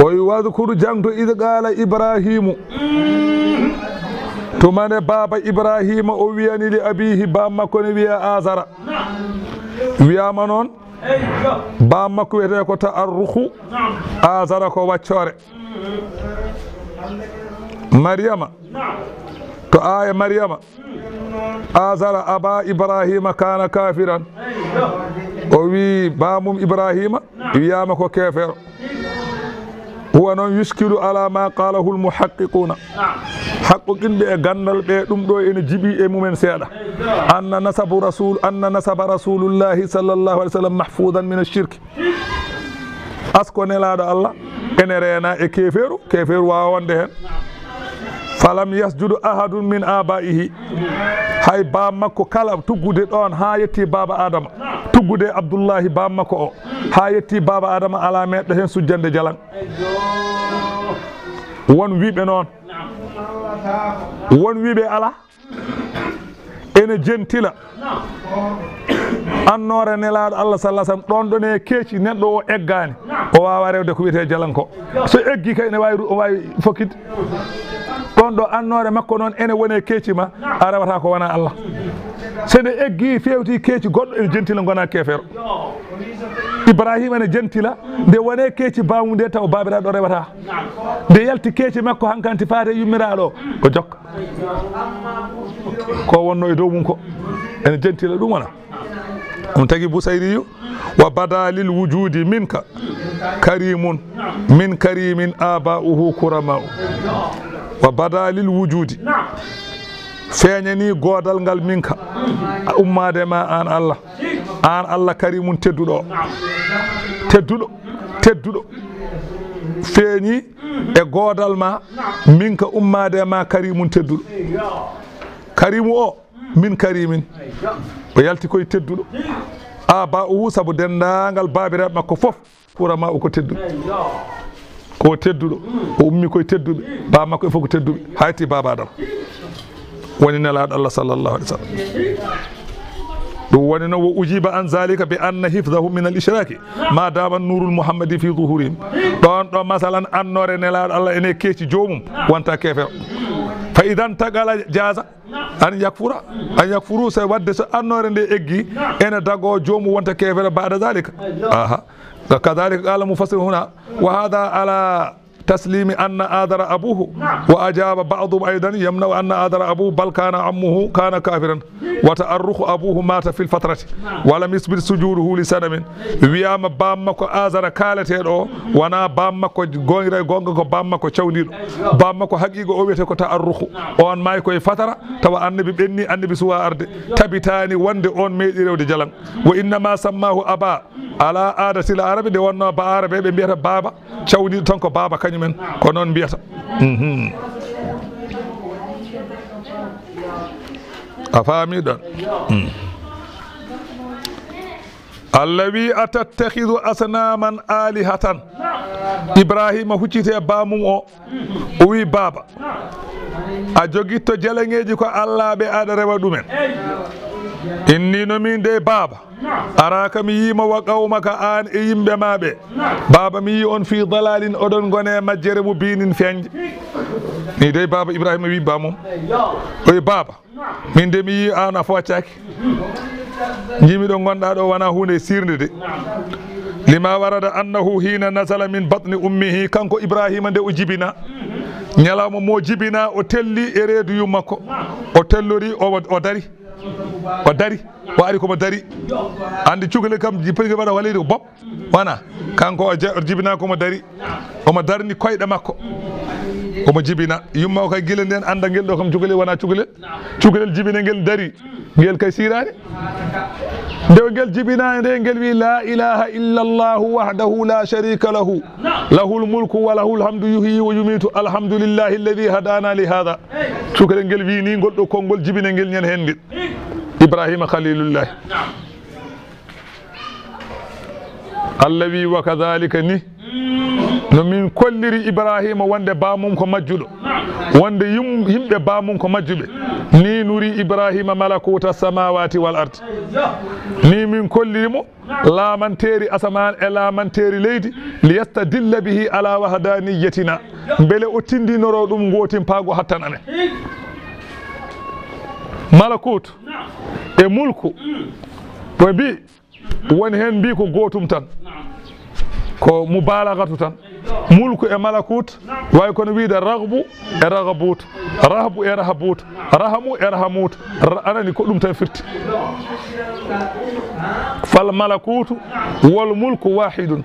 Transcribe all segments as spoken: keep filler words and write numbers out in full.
O wi, "Wadhkur, jaŋto, idh qala Ibrahimu." Tuma nde baaba Ibrahima o wiyani li abihi, baaba makko ne wiya Azara. Wiyama noon, baaba makko wiyete ko Ta'arruhu, Azara ko waccoore. Maryama, to aaya Maryama, Azara aba Ibrahima kana kafiran. O wi baamum Ibrahima wiyama ko keefeero. Huwa noon yushkilu ala ma qalahu almuhaqqiquna. Haqqoqinɓe e gandal ɓe ɗum ɗo ene jiɓi e mumen seeɗa. Anna nasabu rasul, anna nasaba rasulillahi sallallahu alaihi wasallam mahfudan min ashirki. Asko Nelaaɗo Allah ene reena e keefeeru, keefeeru waawa wonde heen. Falam yasjudu ahadun min abaihi. Hay baaba makko kala tuggude ɗoon haa yetti baaba Adama, tuggude Abdullahi baaba makko o, haa yetti baaba Adama, alaa meeɗɗo heen sujjande jalaŋ. Won wiiɓe noon, won wiiɓe alaa. Ene jentila annoore Nelaaɗo Allah sallallahu alaihi wasallam, ɗoon ɗo ne keeci, neɗɗo o eggaani, o waawa rewde ko wiyetee jalanko. So eggi kay, ne waawi ru-, o waawi fokkit. Ɗoon ɗo annoore makko noon ene wone keeci ma, a rewata ko wona Allah. So ne eggi fewti keeci goɗɗo, ene jentila ngona keefeero. Ibrahima ene jentila nde wone keeci baamu nde, taw baabiraaɗo rewata. Nde yalti keeci makko hankanti faate yummiraaɗo, o jokka. Ko wonno e dow mum ko ene jentila ɗum wona. Ɗum tagi Busayriyu, "Wa bada lil wujudi minka karimun min karimin aba'uhu kurama'u." Wa bada lil wujudi, feeñani goodal ngal minka, ummaade ma aan Allah. Aan Allah karimun tedduɗo. Tedduɗo, tedduɗo. Feeñi e goodal ma, minka ummaade ma karimun tedduɗo. Karimu o, min karimin. O yalti koye tedduɗo. Aba'uhu, sabu denndaangal baabiraaɓe makko fof. Kurama o ko tedduɓe. Ko tedduɗo. O ummi koye tedduɓe. Baaba makko e fof ko tedduɓe. Hayti baaba Adama. Woni Nelaaɗo Allah sallallahu alaihi wasallam. Ɗum woni noon, wa ujiba an zalika bi anna hifdhahu min al ishraki ma dama nurul muhammadi fi zuhurihim. Ɗoon ɗo masalan annoore Nelaaɗo Allah ene keeci joomum wonta keefeero. Fa idan tagala jaza an yakfura, an yakfuru, so wadde so annoore nde eggi ene dago joomum wonta keefeero ba'da zalika. Aha. Kadhalika qala mufassir huna wa hadha ala taslimi anna adara abuhu, wa ajaba ba'dhum aidan yamna'u anna adara abuhu bal kana ammuhu kana kafiran wa ta'arrukhu abuhu mata fil fatrati wa lam yusbit sujuduhu li sanamin. Wiyama baaba makko Azara kaaleteɗo o wona baaba makko gonira e gonga, ko baaba makko cawndiɗo. Baaba makko haqiqa o wiyete ko Ta'arrukhu. On maayi koye fatara, tawa annabi ɓenni, annabi suwa arde. Tabitani wonde on meeɗi rewde jalan. Wa innama sammahu aba ala adati l arabi, nde wonno ba arabe ɓe mbiyata baaba, cawniɗo tan ko baaba kañumen, ko noon mbiyata. Mhm. A faami ɗon? Mm. Allah wi, "Atattakhidu asnaman alihatan?" Ibrahima hucciti e baamum o, o wi, "Baaba, a jogitto jalaŋeeji ko allaaɓe aɗa rewa ɗumen? Inni no min dey baaba, araka mi yiima wa qawmaka, an e yimɓe ma ɓe. Baaba, mi yi on fi dalalin, oɗon ngone majjere mu binin feeñde." Ni dey baaba Ibrahima wi baamum. O wi, "Baaba, min de mi yi an a foccaaki. Jimi ɗo ngonɗa ɗo wona hunde sirnde de. Lima warada annahu hina nazala min batni ummihi, kanko Ibrahima nde o jibina. Ñalawma mo jibina o telli e reedu yummakko. O tellori o, o dari. O dari. O ari komo dari. Andi cukalel kam, ji-, pegi waɗa waleede ko bob. Wona. Kanko o je-, o jibina komo dari. Omo darni koyɗe makko. Omo jibina. Yumma o kay gila nden anda ngel ɗo kam cukalel wona cukalel. Cukalel jibina ngel dari. Ngel kay sirani. Nde ngel jibina nde ngel wi, "La ilaha illa Allah wahdahu la sharika lahu. Lahul mulku wa lahul hamdu yuhyi wa yumitu. Alhamdulillahi alladhi hadana li hadha." Cukalel ngel wi ni ngol ɗo konngol jibina ngel ñan hen ngel. Ibrahima Khalilullah. Allah wi, "Wa kadhalika ni, no min kolliri Ibrahima wonde baamum ko majjuɗo, wonde yim-, yimɓe baamum ko majjuɓe. Ni nuri Ibrahima malakuta samawati wal ard. Ni min kolliri mo laamanteeri asamaan e laamanteeri leydi, liyastadilla bihi ala wahdaniyyatina, mbele o tindinoro ɗum ngootimpaagu hattan amen. Malakut e mulku, ɓe mbi, woni heen mbi ko gootum tan, ko mubalagatu tan. Mulku e malakut, way kono wiide raghbu e raghabut, rahbu e rahabut, rahamu e rahamut, ra-, anani ko ɗum tan firti. Fal malakutu wal mulku wahidun.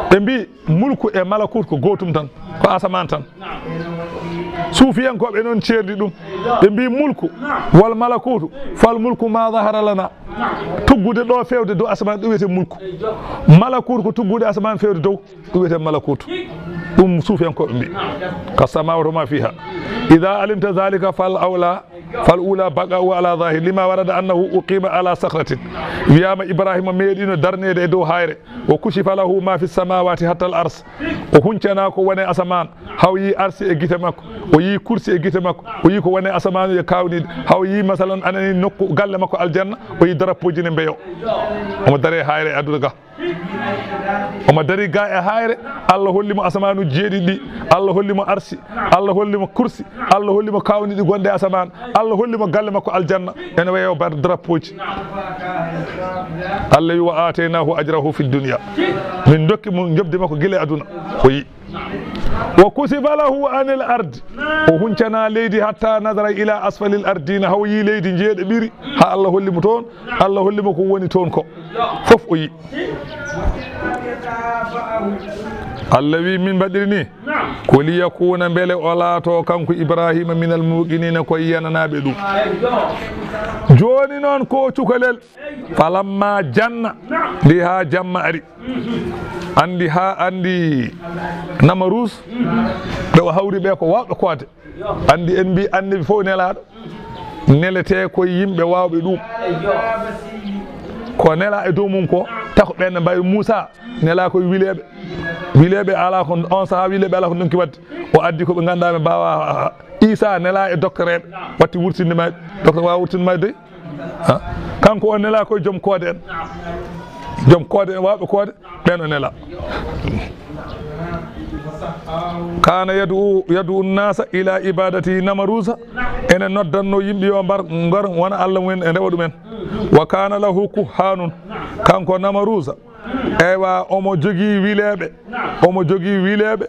Ɓe mbi mulku e malakut ko gootum tan, ko asamaan tan. Suufiyankooɓe noon ceerdi ɗum. Ɓe mbi mulku wal malakutu, fal mulku ma zahara lana. Tuggude ɗo feewde dow asamaan, ɗum wiyetee mulku. Malakut ko tuggude asamaan feewde dow, ɗum wiyetee malakut. Ɗum suufiyankooɓe mbi. Ka samawati ma fiha. Ida alimta zalika fal awla, fal ula baqa'u ala zahir, lima warada annahu uqima ala sakhratin. Wiyama Ibrahima meeɗino darneede e dow hayre. O kushifa lahu ma fi samawati hatta al ars. O huncana ko woni asamaan, haw yi arsi e gite makko, o yi kursi e gite makko, o yi ko woni asamaanu e kawniiɗi, haw yi masalan anani nokku galle makko aljanna, o yi darapooji ne mbeyo. Omo dare hayre e aduna ga. Omo dari ga e hayre, Allah holli mo asamaanu jeeɗiɗi ɗi, Allah holli mo arsi, Allah holli mo kursi, Allah holli mo kawniiɗi gonɗe asamaan, Allah holli mo galle makko aljanna, ene weeyo bar drapeauji. Allah wi, "Wa ataynahu ajrahu fi dunya." Min dokki mo njoɓdi makko gila e aduna. O yi. "Wa kusifa lahu anil ard." O huncana leydi hatta nadara ila asfalil ardina, haw yi leydi jeeɗiɗi, ha Allah holli mo toon, Allah holli mo ko woni toon ko. Fof o yi. Allah wi, min mbaɗiri ni, ko liyakuna, mbele o laato kanko Ibrahima, minal muqinina, ko yananaaɓe ɗum. Jooni noon ko cukalel, falamma janna, ndi ha jamma ari. Andi ha, andi Namarus, ɓe o hawri ɓe ko wawɓe koode. Andi en mbi annabi fof nelaaɗo, nelete ko yimɓe wawɓe ɗum. Ko nela e dow mum ko, tako ɓen ne mbawi Muusa, nela koye wileɓe. Wileɓe ala ko, on saha wileɓe ala ko donki wadde. O addi ko ɓe ganduɗa ɓe mbawa. Isa nela e doktoreɓe, watti wurtinde ma, docteur wawa wurtinde ma dey. Ha? Kanko o nela koye joom koode en. Joom koode en, wawɓe koode, ɓen o nela. Kana yad'u, yad'u nnasa ila ibadati Namarusa, ene noddanno yimɓe yo mbar, ngar wona Allah mumen, e rewa ɗumen. Wa kana lahu kuhanun, kanko Namarusa, eywa, omo jogii wileeɓe, omo jogii wileeɓe,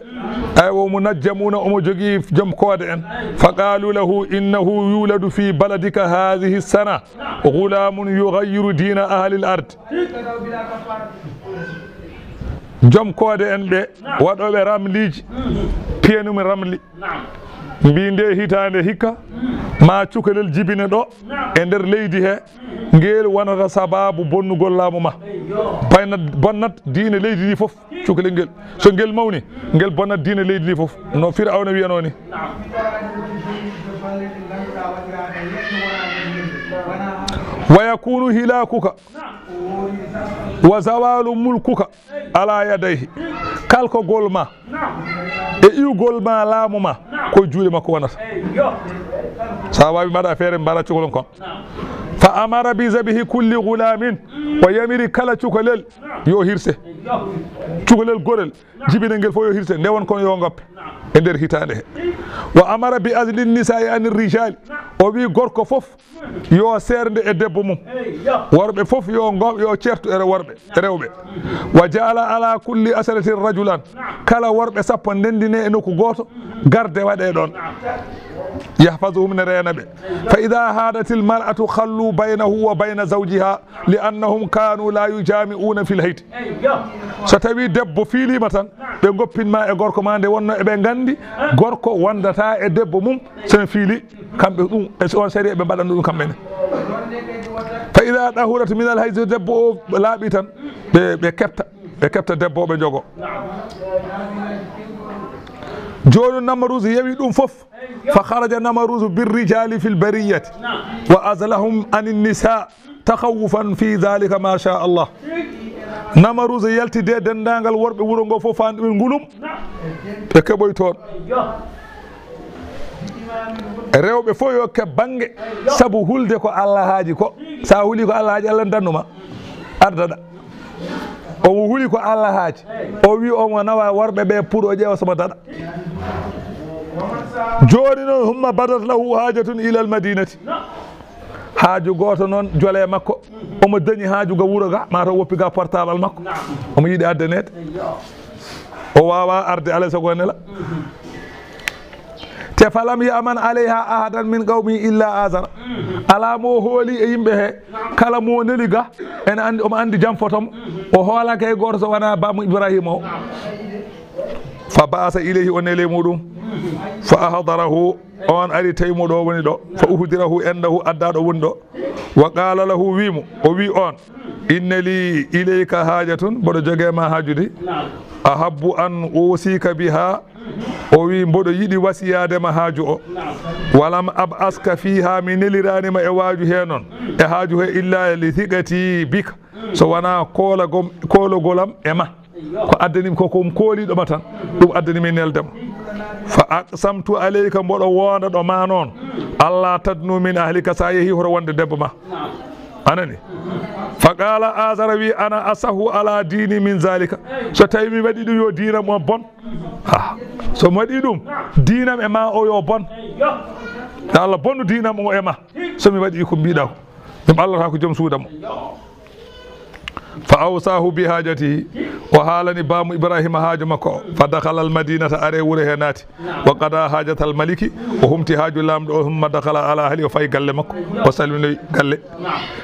eywa, omo najjamuna, omo jogii joom koode en. Fa qalu lahu innahu yuladu fi baladika hadhihi sana ghulamun yughayyiru dina ahli al-ard. Joom koode en ɓe, waɗooɓe ramliiji, piyanumi ramli. Mbi nde hitaande hikka, ma cukalel jibine ɗo e nder leydi he, ngel wonata sababu bonnugol laamu ma. Baynat, bonnat diine leydi ndi fof, cukalel ngel. So ngel mawni, ngel bonnat diine leydi ndi fof. No Firawna wiyano ni. Wa yakunu hilakuka wa zawalu mulkuka ala yadayhi. Kalkogol ma e iwgol ma laamu ma ko juuɗe makko wonata. Sa wawi mbaɗa feere, mbaɗa cukalel kon. Fa amara bi zabihi kulli gulamin, o yamiri kala cukalel yo hirse. Cukalel gorel, jibinel ngel fof yo hirse, nde won kon yo ngoppe e nder hitaande he. Wa amara bi azli nisai anir rijali, o wi gorko fof yo seernde e debbo mum. Worɓe fof yo ngo-, yo ceertu e worɓe, e rewɓe. Wa jaala ala kulli asaratin rajulan, kala worɓe sappo ndendine e nokku gooto, garde waɗe ɗon. Yahfazuhum, ne reena ɓe. Fa ida hadatil mar'atu khallu baynahu wa bayna zawjiha li annahum kanu la yujami'una fil hayd. So tawi debbo fiilima tan, ɓe goppinma e gorko ma, nde wonno eɓe gandi gorko wondata e debbo mum, sen fiili, kamɓe ɗum, e on sariya ɓe mbaɗanno ɗum kamɓe ne. Fa ida dahurat min al hayd, debbo o laaɓi tan, ɓe, ɓe kepta, ɓe kepta debbo o, ɓe jogo. Joni Namrus yewi ɗum fof. Fa kharaja Namrus bir rijali fil bariyati wa azlahum anin nisa takhawufan fi dhalika ma sha Allah. Namrus yalti de dendagal worɓe wuro ngo fof, faan ɗumen ngulum, ɓe keɓoy toon. Rewɓe fof yo keɓ bannge, sabu hulde ko Allah haaji ko. So a huli ko Allah haaji, Allah ne danndu ma, ardaɗa. Omo huli ko Allah haaji. O wi omo nawa worɓe ɓe pour o ƴeewa somo daɗa. Jooni noon, humma badat lahu haajatun ilal madinati. Haaju gooto noon jole e makko. Omo dañi haaju ga wuro ga, maa taw woppi ga portable makko. Omo yiɗi addaneede. O waawaa arde alaa e sago o nela. Te falam ya'man alayha ahadan min qawmi illa Azara. Alaa mo o hooli e yimɓe he, kala mo o neli ga, ene anndi, omo anndi jam foto mo. O hoolaka e gooto so wonaa baamu Ibrahima o. Fa ba'asa ilayhi, o neli e muɗum. Fa ahdarahu, on ari tawi mo ɗo woni ɗo. Fa uhdirahu indahu, adda ɗo woni ɗo. Wa qala lahu, wi mo, o wi on, inna li ilayka hajatun, mboɗo joge ma haajude. Ahabbu an usika biha, o wi mboɗo yiɗi wasiyaade ma haaju o. Walam ab'aska fiha, mi nelirani ma e waaju he noon, e haaju he, illa li thiqati bika, so wona koolagom-, koolagol am e ma. Ko addani mi ko, ko mi kooliɗo ma tan, ɗum addani mi neldema. Fa aqsamtu alayka, mboɗo wonda ɗo ma noon, alla tadnu min ahlika, sa yehi hoto wonde debbo ma. Anani? Fa qala Azara, wi, ana asahu ala dini min zalika. So tawi mi waɗi ɗum yo diinam o bon. Ah, so mi waɗi ɗum, diinam e ma o yo bon. Yo Allah bonnu diinam o e ma. So mi waɗi ko mbiɗa ko. Ɗum Allah ta ko joom suuda mo. Fa awsahu bi hajatihi, o haalani baamu Ibrahima haaju makko o. Fa dakhala al madinata, are wuro he naati. Wa qada hajatal maliki, o humti haaju laamɗo o, humma dakhala ala ahli, o fayi galle makko, o salminoyi galle.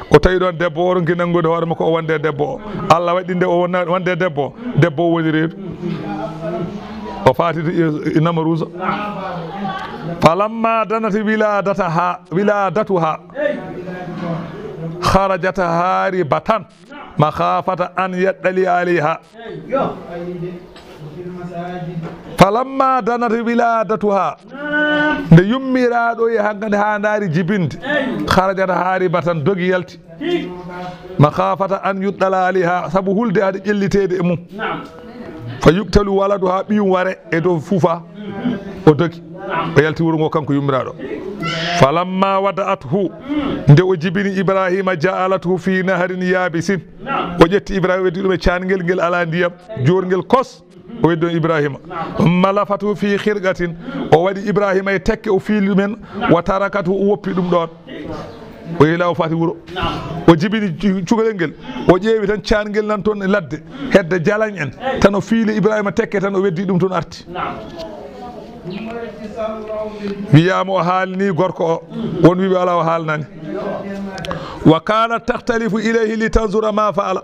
O tawi ɗon debbo o, ronki nanngude hoore makko, o wonde debbo o. Allah waɗi nde o wonna-, wonde debbo o, debbo o woni reedu. O faati to i-, i Namaruusa. Falamma danat wiladataha, wiladatuha, kharajat haribatan. Makhafata an yattali alayha. Falamma danat wiladatuha, nde yummiraaɗo e hankadi haa ndaari jibinde, kharajat haribatan, dogi yalti. Makhafata an yuttala alayha, sabu hulde hade ƴelliteede e mum. Fa yuktalu waladuha, ɓiyum ware e dow fufa. O dogi. O yalti wuro ngo kanko yummiraaɗo. Falamma wada'athu, nde o jibini Ibrahima, ja'alathu fi nahrin yabisin. O ƴetti Ibrahima, weddi ɗum e caangel ngel alaa ndiyam, joorngel kos. O weddi ɗum Ibrahima. Thumma lafathu fi khirqatin. O waɗi Ibrahima e tekke, o fiili ɗumen. Wa tarakathu, o woppi ɗum ɗon. O yehi laawo faati wuro. O jibini cu-, cukalel ngel. O ƴeewi tan caangel nan toon e ladde. Hedde jalañ en. Tan o fiili Ibrahima tekke tan o weddi ɗum toon arti. Wiyaama o haalni gorko o. Won wiɓe alaa o haalnani. Wa kanat takhtalifu ilayhi li tanzura ma fa'ala.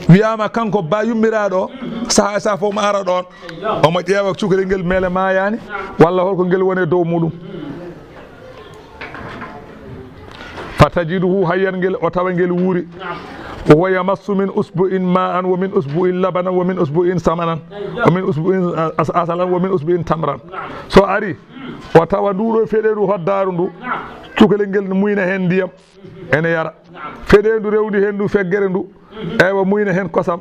Wiyaama kanko ba yummiraaɗo o, saha e saha fof mo ara ɗon. Omo ƴeewa cukalel ngel meele maayaani, walla holko ngel woni e dow muɗum. Fatajiduhu hayyan ngel, o tawa ngel wuuri. Wa huwa yamassu min usbu'in ma'an, wa min usbu'in labanan, wa min usbu'in samanan, wa min usbu'in as-, asalan, wa min usbu'in tamran. So ari, o tawa ndu ɗo feɗeeru hoddaaru ndu, cukalel ngel muyna heen ndiyam, ene yara. Feɗeendu rewndi heen ndu feggere ndu, eywa, muyna heen kosam.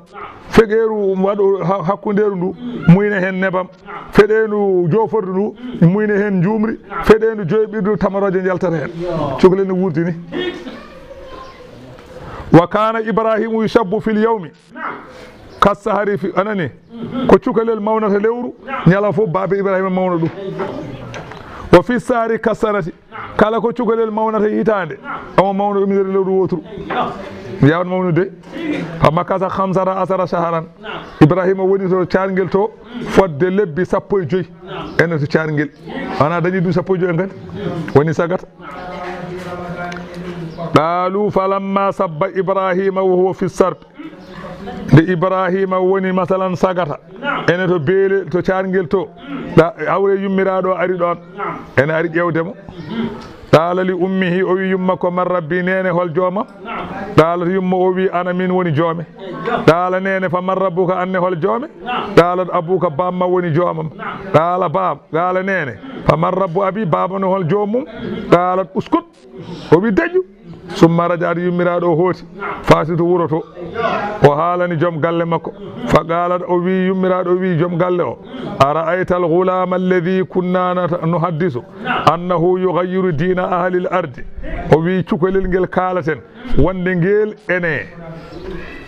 Feɗeeru waɗo ha-, hakkundeeru ndu, muyna heen nebam. Feɗeendu joofordu ndu, muyna heen njuumri. Feɗeendu joyɓirdu, tamarooje njaltata heen. Cukalel ne wuurdi ni. Wa kana Ibrahimu yushabbu fil yawmi kas sahari fi, anani, ko cukalel mawnata lewru, ñalawma fof baaba Ibrahima mawna ɗum. Wa fi sahari kas sanati, kala ko cukalel mawnata hitaande, omo mawna ɗum nder lewru wooturu. Yaawan mawnude. Fa makasa khamsata asara shaharan. Ibrahima woni to caarngel to fodde lebbi sappo e joy. Ene to caarngel. Ana dañi duuɓi sappo e joy en kadi. Woni sagata. Qalu falamma sabba Ibrahima wa huwa fi sarb. Nde Ibrahima woni, masalan, sagata, ene to beele, to caarngel to, ɗa, awre yummiraaɗo ari ɗon, ene ari ƴeewde mo. Qala li ummihi, o wi yumma ko, man rabbi, neene, hol joomam? Qalat yumma o wi, ana min woni joome. Qala neene, fa man rabbuka, anne hol joome? Qalat abuka, bamma woni joomam. Qala bab, qala neene, fa man rabbu abi, baba no hol joomum? Qalat uskut, o wi deƴƴu. Summa raja'at, yummiraaɗo o hooti, faati to wuro to. O haalani joom galle makko. Fa qaalat, o wi'i, yummiraaɗo o wi'i joom galle o, "Ara'ayta al-ghulaama alladhi kunna nata-, nuhaddisu annahu yughayyiru diina ahli al-ardi?" O wi'i, cukalel ngel kaalaten wonde ngel ene,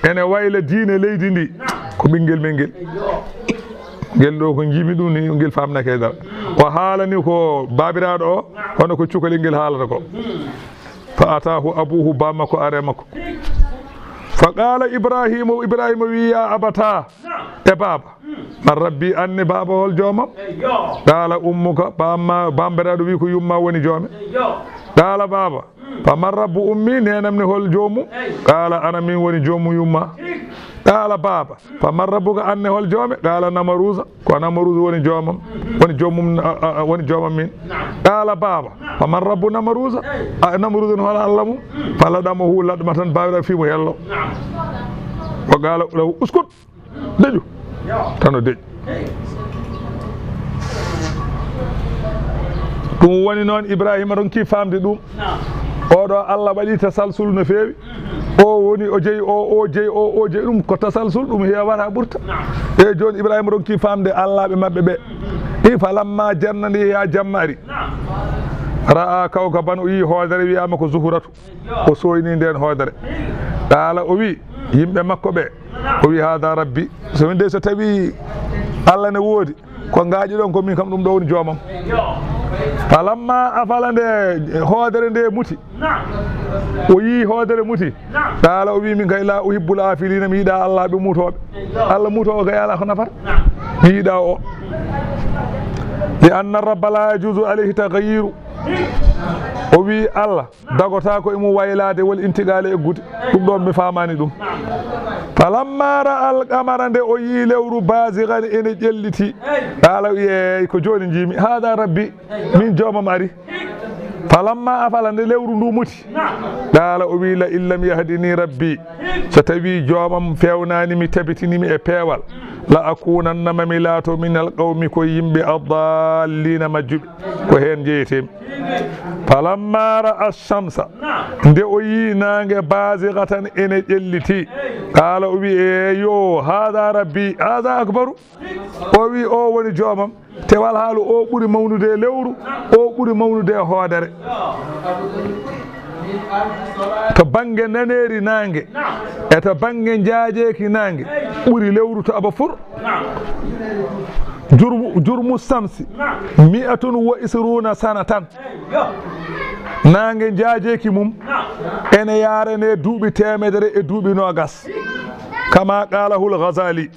ene wayla diine leydi ndi. Ko ɓinngel men ngel. Ngel ɗo ko njiimi ɗum ni, ngel faamnake e dara. O haalani ko baabiraaɗo o, hono ko cukalel ngel haalata ko. Fa ataahu abuuhu, baa makko ari e makko. Fa qaala Ibraahiima, Ibraahiima wi'i, "Yaa abataa, e baaba, man rabbi, anne baaba hol joomam?" Qaala ummuka, baa ma, baabiraaɗo wi'i ko yumma woni joome. Qaala baaba, fa man rabbu ummi, neenam ne hol joomum? Qaala ana min woni joomum yumma. Qaala baaba, fa man rabbuka, anne hol joome? Qaala Namaruusa, ko Namaruusa woni joomam, woni joomum, a, a, a, woni joomam min. Qaala baaba, fa man rabbu Namaruusa? A, Namaruusa no hol Allah mum? Fa laɗamahu laɗmatan, baabiraaɗo fii mo hello. Wa qaala lahu uskut, deƴu, tan o deƴi. Ɗum woni noon Ibraahiima ronki faamde ɗum. Oɗo Allah waɗi tasalsul no feewi. O woni, o jeyi o, o jeyi o, o jeyi ɗum. Ko tasalsul ɗum heewata ɓurta. E jooni Ibraahiima ronki faamde Allaaɓe maɓɓe ɓe. I falamma janna, nde yaa jamma ari. Ra'a kawkaban, o yii hoodere wiyaama ko Zuhratu. O sooyni ndeen hoodere. Qaala, o wi'i yimɓe makko ɓe, o wi'i, "Haada rabbi." So min de, so tawi Allah ne woodi, ko ngaaƴi ɗon ko min kam, ɗum ɗo woni joomam. Falamma afala, nde hoodere nde muti, o yii hoodere muti. Qaala, o wi'i, "Min kay, laa uhibbul aafiliina, mi yiɗaa Allah ɓe muutooɓe. Allah muutoowo kay alaa ko nafata. Mi yiɗaa o." Li anna rabba laa yajuuzu alayhi taghayyiru. O wi'i Allah dagotaako e mum waylaade wal intiqaale eggude. Ɗum ɗoon mi faamaani ɗum. Falamma ra'a al-qamara, nde o yii lewru, baazighan ene ƴelliti. Qaala, o wi'i, "Eey, ko jooni njiimi. Haada rabbi, min joomam ari." Falamma afala, nde lewru ndu muti. Qaala, o wi'i, "La in lam yahdini rabbi, so tawi joomam fewnaani mi, tabitini mi e peewal, la akunanna, ma mi laato, min al qawmi, ko yimɓe, ad-dallina, majjuɓe." Ko heen njeyeteemi. Falamma ra'a shamsa, nde o yii naange, bazighatan ene ƴelliti, qaala, o wi'i, "Eyo, haada rabbi, haada akbaru." O wi'i, "O woni joomam." Te wal haalu, o ɓuri mawnude e lewru, o ɓuri mawnude e hoodere. To bannge naneeri naange e to bannge njaajeeki naange, ɓuri lewru to aba fur. Jurmu, jurmu samsi, mi'atun wa isruna sanatan. Naange njaajeeki mum ene yaarane duuɓi teemedere e duuɓi noogas. Kama qaalahul Ghazali.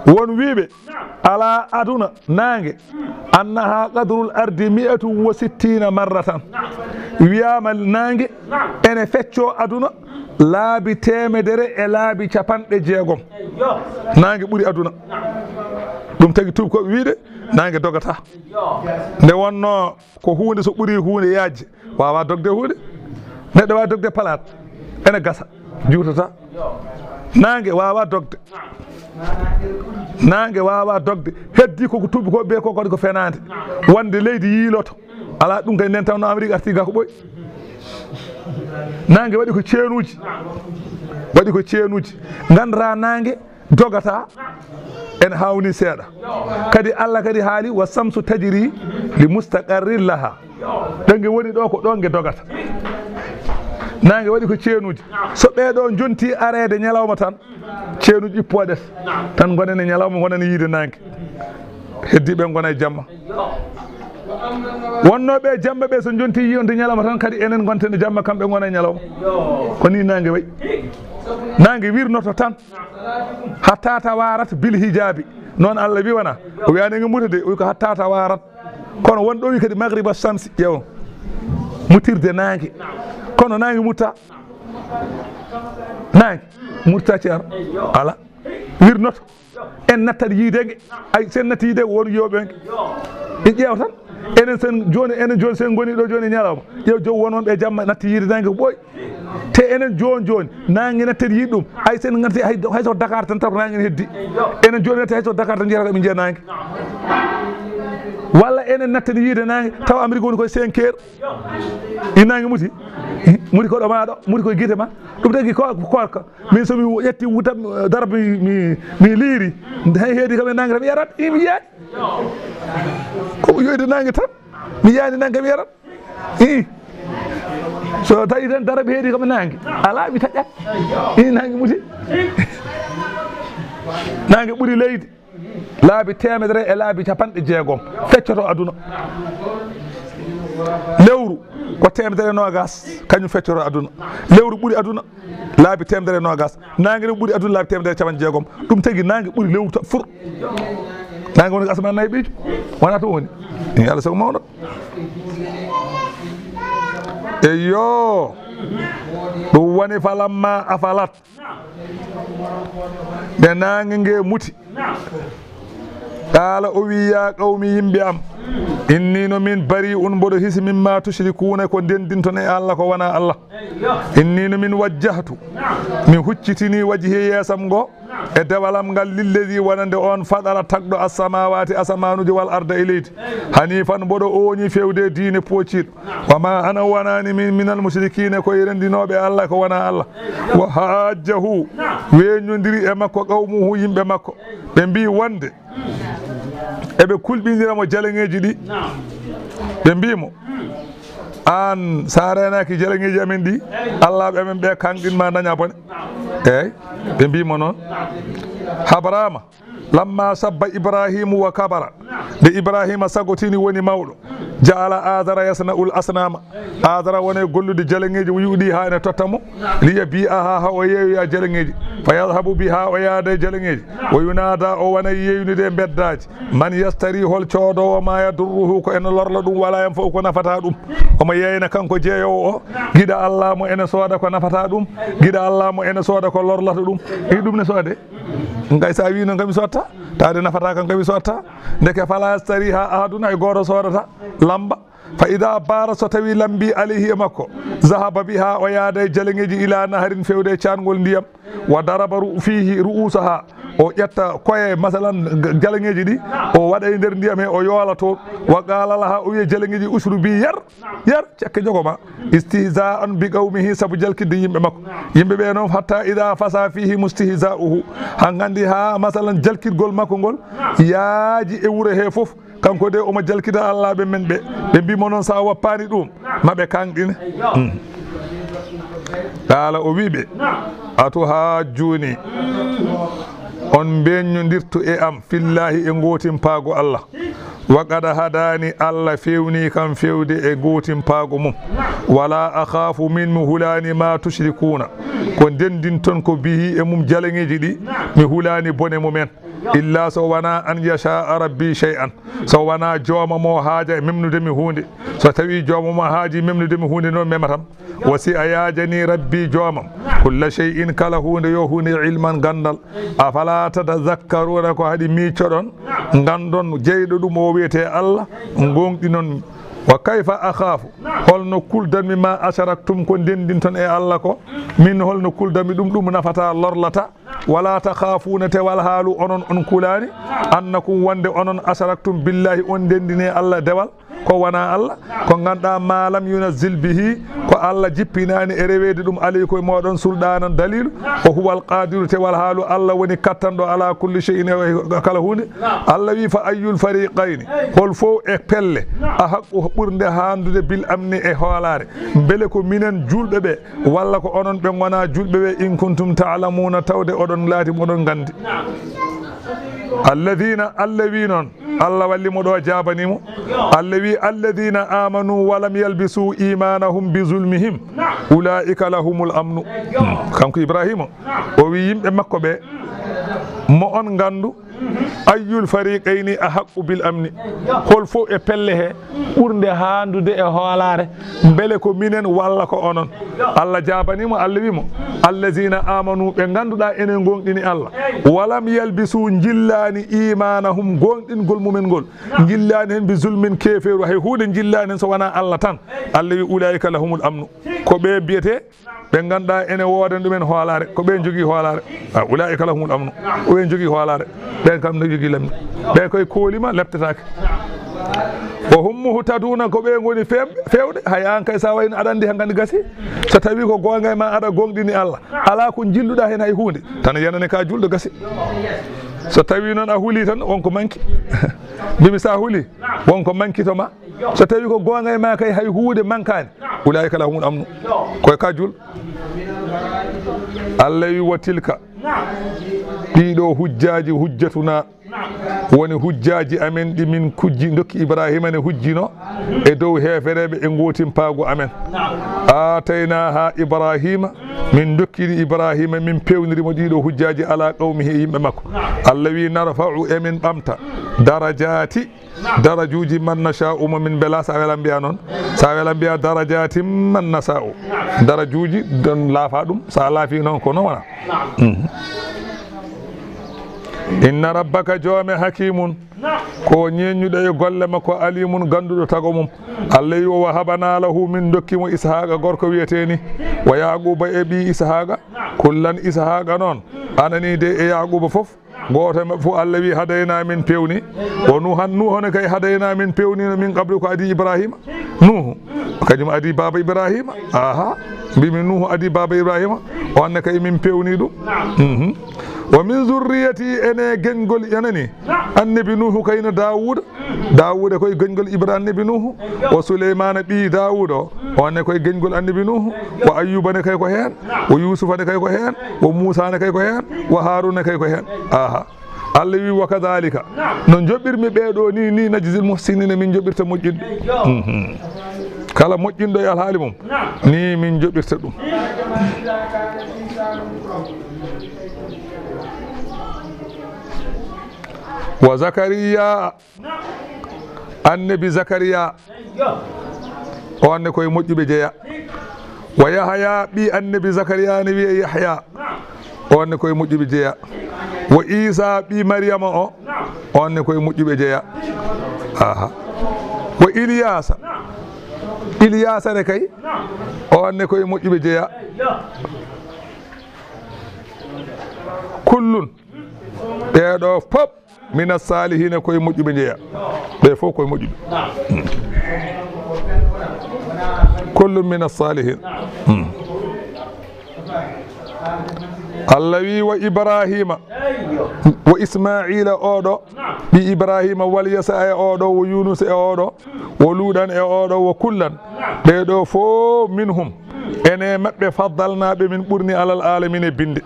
Won wiiɓe, alaa aduna naange, annaha qadrul ardi mi'atun wa sittina marratan. Wiyaama naange ene feccoo aduna laabi teemedere e laabi capanɗe jeegom. Naange ɓuri aduna. Ɗum tagi tuubakooɓe wiide naange dogataa. Nde wonnoo ko huunde, so ɓuri huunde yaajde, waawaa dogde huunde. Neɗɗo waawaa dogde palaat, ene gasa, juutataa. Naange waawaa dogde. Naange waawaa dogde. Heddii ko ko tuubakooɓe ko waɗi ko fenaande. Wonde leydi yiiloto. Alaa ɗum kay, nden tawno Amérique arti ga ko ɓooyi. Naange waɗi ko ceenuuji. Waɗi ko ceenuuji. Nganndataa naange dogataa, en haawnii seeɗa. Kadi Allah kadi haali, "Wa shamsu tajri li mustaqarrin laha." Ɗo nge woni ɗo, ko ɗo nge dogata. Naange waɗi ko ceenuuji. So ɓee ɗo njontii areede ñalawma tan, ceenuuji ippoɗet. Tan ngonen e ñalawma, ngonen e yiide naange. Heddii ɓe ngona e jamma. Wonnooɓe e jamma ɓe, so njontii yiyonde ñalawma tan, kadi enen ngonten e jamma, kamɓe ngona e ñalawma. Ko nii naange wayi. Naange wirnoto tan. Hatta tawarat bil hijabi. Noon Allah wiwana. O wiyani nge muta de, o wi ko hatta tawarat. Kono won ɗo wi kadi maghriba shamsi, ƴeew. Mutirde naange. Kono naange mutta. Naange mutta, ceerno. Ala. Wirnoto. En nattat yiide nge. Ay, sen natti yiide nge, won yooɓe nge. En ƴeewa tan. Enen sen jooni, enen jooni sen ngoni ɗo jooni e ñalawma. Ƴeew jow wononɓe e jamma natti yiide naange ko ɓooyi. Te enen jooni jooni, naange nattet yiide ɗum. Ay sen natti hay, hay so Dakar tan taw ko naange ne heddi. Enen jooni natti hay so Dakar tan njiyata ko min njiya naange. Walla enen nattani yiide naange, tawa Amérique woni koye cinq heures. I naange muti. Muti ko ɗo ma ɗo, muti koye gite ma. Ɗum tagi ko, ko koorka. Min so mi ƴetti wuta, darab mi, mi, mi liiri. Hay heedi kam e naange tan mi yarat, i mi yiyaani. Ko yoyde naange tan. Mi yiyaani naange mi yarat. I. So tawi tan darab heedi kam e naange. Alaa mi taƴat. I naange muti. Naange ɓuri leydi. Laabi teemedere e laabi capanɗe jeegom feccoto aduna. Lewru ko teemedere e noogas, kañum feccoto aduna. Lewru ɓuri aduna laabi teemedere e noogas. Naange ɗum ɓuri aduna laabi teemedere e capanɗe jeegom. Ɗum tagi naange ɓuri lewru to fur. Naange woni ko asamaan nayi ɓiijo. Wonaa ɗum woni. Yo Allah sago mawɗo. Eyyo. Ɗum woni falamma afalat. Nde naange nge muti. Qaala o wi, yaa qawmi, yimɓe am, inni no min bari'un, mboɗo hisi, mimma tushrikuuna, ko ndendinton e Allah ko wonaa Allah. Inni no min wajjahtu, mi huccitini wajhi, yeesam ngo, e dewalam ngal, lillezi, wonande on, fadara, tagɗo, assamaawaati, asamaanuuji, wal arda, e leydi, hanifan, mboɗo ooñi fewde e diine pooccirɗo. Wa ma ana, wonani min, minal mushrikina, ko e renndinooɓe Allah ko wonaa Allah. Wa hajjahu, weññondiri e makko, qawmuhu, yimɓe makko. Ɓe mbi wonde eɓe kulɓinira mo jaleŋeeji ɗi. Ɓe mbi mo, aan, sa reenaaki jaleŋeeji amen ɗi, Allaaɓe amen ɓe kanɗin ma daña bone. Eey, ɓe mbi mo noon. Habrama. Lamma sabba Ibrahimu wa kabara, nde Ibrahima sagotini woni mawɗo, ja'ala Azara yasna'ul asnama, Azara wona e gollude jaleŋeeji, o yuɗi haa ene totta mo, liya bi'aha, haa o yeeyoya jaleŋeeji, fa yadhabu biha, o yaada e jaleŋeeji, wa yunada, o wona e yeeynude e mbeddaaji, man yastari, hol coodoowo, ma yadurruhu, ko ene lorla ɗum, wala yanfa'u, ko nafata ɗum. Omo yeeyna kanko jeeyoowo o, giɗo Allah mo ene sooda ko nafata ɗum, giɗo Allah mo ene sooda ko lorlata ɗum. I ɗum ne soode. Ngay sa wi noon kam mi sotta, tawde nafata kam kam mi sotta. Ndeke fala yastariha ahadun, hay gooto soodata lamba. Fa ida bara, so tawi lambi, alayhi, e makko, zahaba biha, o yaada e jaleŋeeji, ila naharin, fewde e caangol ndiyam, wa daraba ru-, fihi ru'usaha, o ƴetta koye, masalan, jaleŋeeji ɗi, o waɗa e nder ndiyam he, o yoola toon, wa qala laha, o wiya jaleŋeeji, ushrubi, yar, yar, cekke jogo ma. Istihza'an bi qawmihi, sabu jalkidde yimɓe makko. Yimɓe ɓe noon, hatta ida fasa fihi mustihza'uhu. Haa nganndi haa, masalan, jalkitgol makko ngol yaaji e wuro he fof. Kanko de omo jalkita Allaaɓe men ɓe. Ɓe mbi mo noon, sa woppaani ɗum, ma ɓe kaŋɗine. Hmm. Qaala, o wi ɓe, atuhajjuni, on mbeññondirtu e am, fillahi, e gootimpaago Allah. Wa qad hadaani, Allah fewni kam fewde e gootimpaago mum. Wala akhaafu, min mi hulaani, ma tushrikuuna, ko ndenndinton ko bihi e mum jaleŋeeji ɗi, mi hulaani bone mumen. Illa so wonaa an yasha'a rabbi shay'an, so wonaa jooma mo haaja e memnude mi huunde. So tawi jooma mo haaji memnude mi huunde noon, mematam. Wasi'a, yaajani rabbi joomam, kulla shay'in, kala huunde yo huunde, ilman, ganndal. Afala tatazakkaruuna, ko haɗi miicoɗon, nganndon jeyɗo ɗum o wiyetee Allah, ngoongɗinon. Wa kayfa akhaafu, holno kuldanmi ma asharaktum, ko ndenndinton e Allah ko, min holno kuldanmi ɗum, ɗum nafata lorlata. Wala takhaafuna, te wal haalu onon on kulaani, annakum, wonde onon, asharaktum billahi, on ndenndini Allah dewal, ko wonaa Allah, ko ngannduɗaa, ma lam yunazzil bihi, ko Allah jippinaani e reweede ɗum, alaykum, e mooɗon, sulɗaanan, daliilu, wa huwal qaadiru, te wal haalu Allah woni kattanɗo, ala kulli shay'in, e kala huunde. Allah wi, fa ayyul fariqayni, hol fof e pelle, ahaqqu, ɓurde haandude, bil amni, e hoolaare, mbele ko minen juulɓe ɓe, walla ko onon ɓe ngonaa juulɓe ɓe, in kuntum ta'lamuna, tawde oɗon laati moɗon nganndi. Alladhina, Allah wi noon, Allah walli mo ɗo, jaabani mo. Allah wi, alladhina amanu wa lam yalbisu imanahum bi zulmihim, ulaika lahumul amnu. Kanko Ibrahima, o wi yimɓe makko ɓe, mo on nganndu, ayyul fariqayni ahaqqu bil amni, hol fof e pelle he ɓurnde haandude e hoolaare, mbele ko minen walla ko onon? Allah jaabani mo, Allah wi mo, allazina amanu, ɓe ngannduɗaa enen ngoongɗini Allah, walam yalbisu, njillaani, imanahum, ngoongɗingol mumen ngol, njillaani heen bi zulmin, keefeeru, hay huunde njillaani heen so wonaa Allah tan. Allah wi, ulaika lahumul amnu, ko ɓe mbiyetee ɓe ngannduɗaa ene woodani ɗumen hoolaare, ko ɓe njogii hoolaare. A, ulaa'ika lahumul amnu. Ko ɓe njogii hoolaare. Ɓen kam no njogii lammi. Ɓe koye koolima leptataake. Wa hum muhtaduna, ko ɓe ngoni fem-, fewɓe. Hay an kay, sa wayno aɗa anndi hankadi gasi. So tawi ko goonga e ma, aɗa gooŋɗini Allah, alaa ko jilluɗa heen hay huunde, tan yenane ka julɗo gasi. So tawi noon a huli tan, won ko manki. Mbimi sa huli, won ko manki to ma. So tawi ko goonga e ma kay, hay huunde mankaani. Ulaa'ika lahumul amnu. Koye ka jul. Allah wi, wa tilka. Ɗiɗo hujjaaji, hujjatuna, woni hujjaaji amen ɗi min kujji, dokki Ibrahima ne hujjino e dow heefereɓe e gootimpaagu amen. Aataynaha Ibrahima, min dokkiri Ibrahima, min pewniri mo ɗiɗo hujjaaji ala qawmihi, e yimɓe makko. Allah wi, narfa'u, emin ɓamta, darajaati, darajuuji, man nasha'u, mo min mbela. Sa wela mbiya noon, sa wela mbiya darajaati man nasha'u. Darajuuji, don laafa ɗum, sa laafi noon ko noon wona. Mhm. Inna rabbaka, joome, hakimun, ko ñeeñuɗo e golle makko, alimun, ganduɗo tago mum. Allah wi, wa wahabana lahu, min dokki mo Ishaqa, gorko wiyeteni, wa Yaquba, e ɓii Ishaqa, kullan, Ishaqa noon, anani de, e Yaquba fof, gooto e maɓɓe fof, Allah wi, hadayna, min pewni. O Nuhan, Nuhu ne kay, hadayna, min pewnino, min qablu, ko adi Ibrahima. Nuhu, kañum adi baaba Ibrahima. Aha, mbimi Nuhu adi baaba Ibrahima, o anne kay min pewni ɗum. Mhm. Wa min zurriyati, ene geñgol, anani, annabi Nuhu kay no Dawuda. Dawuda koye geñgol Ibra-, annabi Nuhu. Wa Suleymana ɓii Dawuda o, o ne koye geñgol annabi Nuhu. Wa Ayyuba ne kay ko heen. Wa Yusufa ne kay ko heen. Wa Musa ne kay ko heen. Wa Haruna ne kay ko heen. Aha. Allah wi, wa kadhalika, no joɓirmi ɓeeɗo ni, ni najzil muhsinina, min joɓirta moƴƴinɓe. Mhm. Kala moƴƴinɗo e alhaali mum, ni min joɓirta ɗum. Wa Zakariya, annabi Zakariya, o anne koye moƴƴuɓe jeya. Wa Yahaya, ɓii annabi Zakariya ne wiye Yahya, o anne koye moƴƴuɓe jeya. Wa Isa, ɓii Mariyama o, o anne koye moƴƴuɓe jeya. Aha. Wa Ilyasa, Ilyasa ne kay, o anne koye moƴƴuɓe jeya. Kullun, ɓeeɗo pop, mina salihina, koye moƴƴuɓe jeya. Ɓe fof koye moƴƴuɓe. Kullun mina salihin. Hmm. Allah wi, wa Ibrahima, wa Ismaila, oɗo ɓi Ibrahima, wal Yasa, e oɗo, wa Yunus, e oɗo, wa Luɗan, e oɗo, wa kullan, ɓeeɗo fof, minhum, ene maɓɓe, faddalnaɓe min ɓurni, alal alamin, e binde.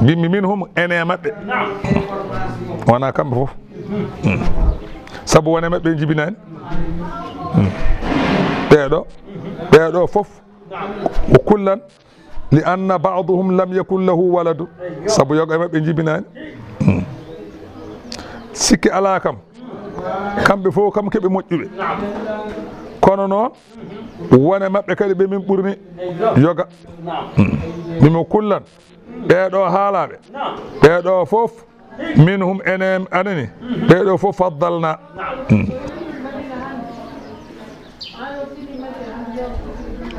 Mbimi minhum, ene maɓɓe, wona kamɓe fof. Hmm. Sabu wone maɓɓe jibinani. Hmm. Ɓeeɗo, ɓeeɗo fof, wa kullan, li anna ba'dahum lam yakun lahu waladun. Sabu yoga e maɓɓe jibinani. Hmm. Sikke alaa kam, kamɓe fof kam keɓe moƴƴuɓe. Kono noon, wone maɓɓe kadi ɓe min ɓurni yoga. Hmm. Mbimo kullan, ɓeeɗo haalaɓe, ɓeeɗo fof, minhum, ene, anani, ɓeeɗo fof, faddalna. Hmm.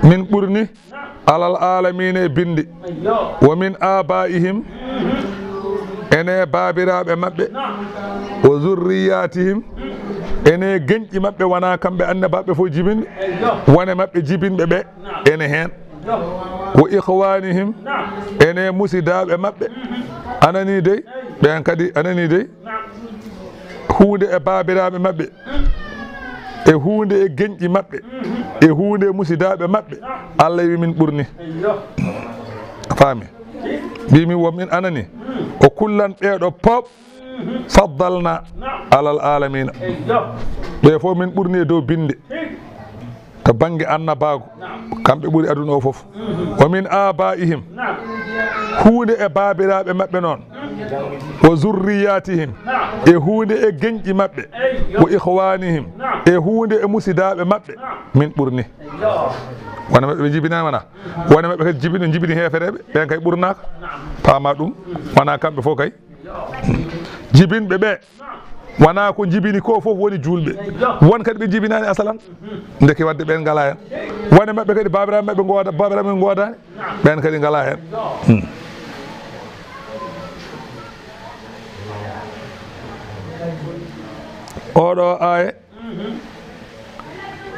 Min ɓurni alal alamina e binde. Wa min abaihim, ene baabiraaɓe maɓɓe. Wa zurriyatihim, ene geñƴi maɓɓe, wona kamɓe annabaɓe fof jibinɓe. Wone maɓɓe jibinɓe ɓe, ene heen. Wa ikhwanihim, ene musidaaɓe maɓɓe. Anani dey, ɓeen kadi anani dey. Huunde e baabiraaɓe maɓɓe, e huunde e geñƴi maɓɓe, e huunde e musidaaɓe maɓɓe, Allah wi min ɓurni. A faami? Mbimi wo min anani, o kullan ɓeeɗo pop, faddalna alal alamina. Ɓe fof min ɓurni e dow binde. To bannge annabaagu, kamɓe ɓuri aduna o fof. Wa min abaihim, huunde e baabiraaɓe maɓɓe noon. Wa zurriyatihim, e huunde e geñƴi maɓɓe. Wa ikhwanihim, e huunde e musidaaɓe maɓɓe. Min ɓurni. Wona maɓɓe ɓe jibinaani wona? Wona maɓɓe kadi jibini, jibini heefereeɓe, ɓeen kay ɓurnaaka. Paama ɗum, wona kamɓe fof kay. Jibinɓe ɓe, wona ko jibini ko fof woni juulɓe. Won kadi ɓe jibinaani asalan. Ndeke wadde ɓeen ngalaa heen. Wone maɓɓe kadi baabiraaɓe maɓɓe ngooda-, baabiraaɓe maɓɓe ngoodaani. Ɓeen kadi ngalaa heen. Hmm. Oɗo aaye.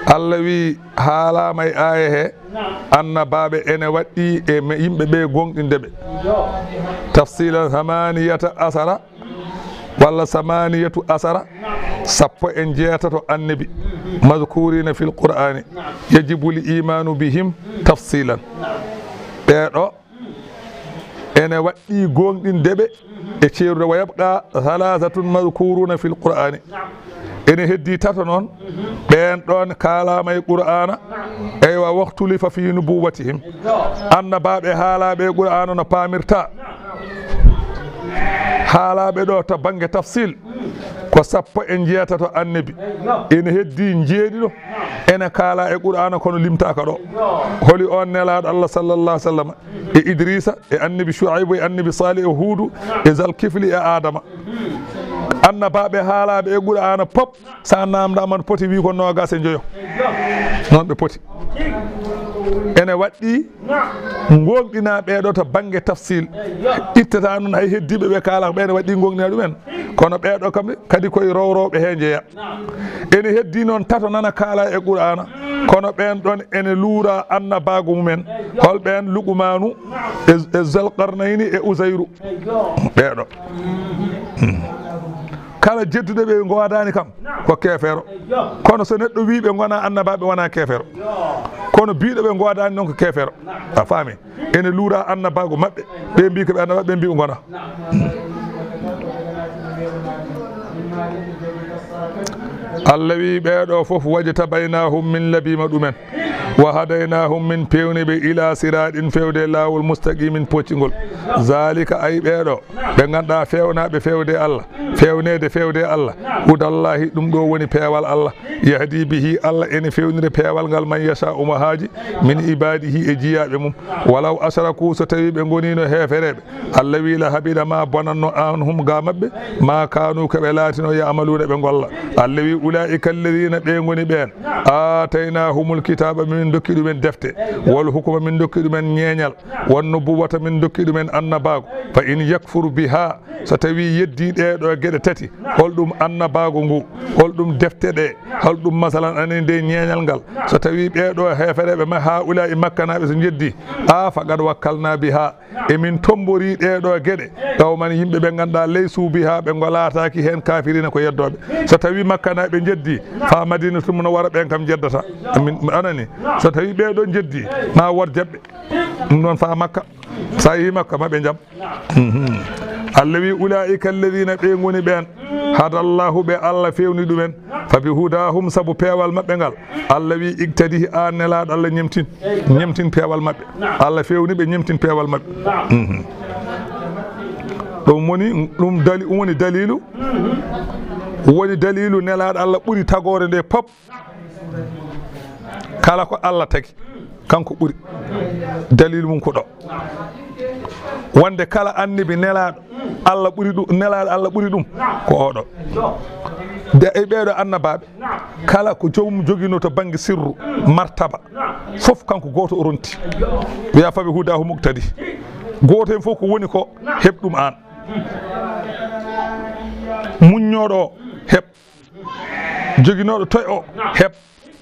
Allah wi haalaama e aaya he, annabaaɓe ene waɗɗii e me-, yimɓe ɓe gooŋɗinde ɓe. Tafsilan samaniyata asara, walla samaniyatu asara, sappo e njeetato annabi, mazkurina fil Qur'ani, yajibu l imanu bihim tafsilan. Ɓeeɗo ene waɗɗii gooŋɗinde ɓe e ceerude. Wa yabqa thalathatun madhkuruna fil Qur'ani. Ene heddii tato noon, ɓeen ɗoon kaalaama e Qur'aana, eywa, wakhtulifa fi nubuwwatihim. Annabaaɓe haalaaɓe e Qur'aana no paamirta. Haalaaɓe ɗo to bannge tafsil ko sappo e njeetato annabi. Ene heddii njeeɗiɗo ene kaala e Qur'aana kono limtaaka ɗo. Holi oon nelaaɗo Allah sallallahu alaihi wasallam? E Idrisa, e annabi Shu'aybu, e annabi Salihu, e Huudu, e Zalkifli, e Adama. Annabaaɓe haalaaɓe e Qur'aana pop, sa naamndaama no poti, wi ko noogas e njoyo. Noon ɓe poti. Ene waɗɗii gooŋɗinaa ɓeeɗo to bannge tafsil. Ittata noon hay heddiiɓe ɓe kaalaa ko ɓe ene waɗɗii gooŋɗinaa ɗumen. Kono ɓeeɗo kam kadi koye rowrowɓe he njeya. Ene heddii noon tato nana kaala e Qur'aana, kono ɓeen ɗoon ene luura annabaagu mumen. Hol ɓeen? Luqmaanu, e, e Zalqarnayni, e Uzayru. Ɓeeɗo. Hmm. Kala jedduɗo ɓe goodaani kam ko keefeero. Kono so neɗɗo wii ɓe ngonaa annabaaɓe, wonaa keefeero. Kono biiɗo ɓe goodaani noon ko keefeero. A faami? Ene luura annabaagu maɓɓe. Ɓe mbii ko ɓe annabaaɓe, ɓe mbii ko ngonaa. Allah wi ɓeeɗo fof, wajtabaynahum, min labiima ɗumen, wa hadaynahum, min pewni ɓe, ila siraɗin, fewde laawol, mustaqimin, poccingol. Zalika, ay ɓeeɗo, ɓe ngannduɗaa feewnaaɓe feewde Allah, feewneede feewde Allah, hudallahi, ɗum ɗo woni peewal Allah, yahdi bihi, Allah ene feewnira peewal ngal, man yasha, omo haaji, min ibadihi, e jiyaaɓe mum. Walaw ashraku, so tawii ɓe ngoniino heefereeɓe, Allah wi, la habida, ma bonanno, anhum, ga maɓɓe, ma kanu, ko ɓe laatino, ya'maluuna, ɓe ngolla. Allah wi, ulaa'ika alladina, ɓe ngoni ɓeen, aataynahumul kitaaba, min dokki ɗumen defte, wal hukma, min dokki ɗumen ñeeñal, wan nubuwata, min dokki ɗumen annabaagu. Fa in yakfur biha, so tawii yeddii ɗee ɗoo geɗe tati, holɗum annabaagu ngu, holɗum defte ɗe, holɗum masalan ani nde ñeeñal ngal, so tawii ɓee ɗoo heefereeɓe ma, haa'ulaa'i makkanaaɓe so njeddii, a, faqad wakkalna biha, emin tomborii ɗee ɗoo geɗe, qawman, yimɓe ɓe ngannduɗaa, laysu biha, ɓe ngolaataaki heen, kaafiriina, ko yeddooɓe. So tawii makkanaaɓe njeddii, fa Madinatul Munawwara, ɓeen kam njeddata. Min, mi anani, so tawii ɓee ɗoo njeddii, ma wor jaɓɓe. Ɗum noon fa Makka. So a yehii Makka, ma ɓe jam. Mhm. Allah wi, ulaa'ika alladina, ɓe ngoni ɓeen, hadallahu, ɓe Allah feewni ɗumen, fa bi hudahum, sabu peewal maɓɓe ngal, Allah wi, iqtadih, an nelaaɗo Allah, ñemtin, ñemtin peewal maɓɓe. Allah feewni ɓe, ñemtin peewal maɓɓe. Mhm. Ɗum woni, ɗum dali-, woni daliilu, woni daliilu nelaaɗo Allah ɓuri tagoore nde pop. Kala ko Allah tagi, kanko ɓuri. Daliilu mum ko ɗo. Wonde kala annabi nelaaɗo Allah ɓuri ɗum, nelaaɗo Allah ɓuri ɗum, ko oɗo. De e ɓeeɗo annabaaɓe, kala ko joomum joginoo to bannge sirru, martaba, fof kanko gooto o ronti. Wiya, fa bi hudahum iqtadih. Gooto heen fof ko woni ko, heɓ ɗum aan. Muññooɗo o, heɓ. Joginooɗo toy o, heɓ.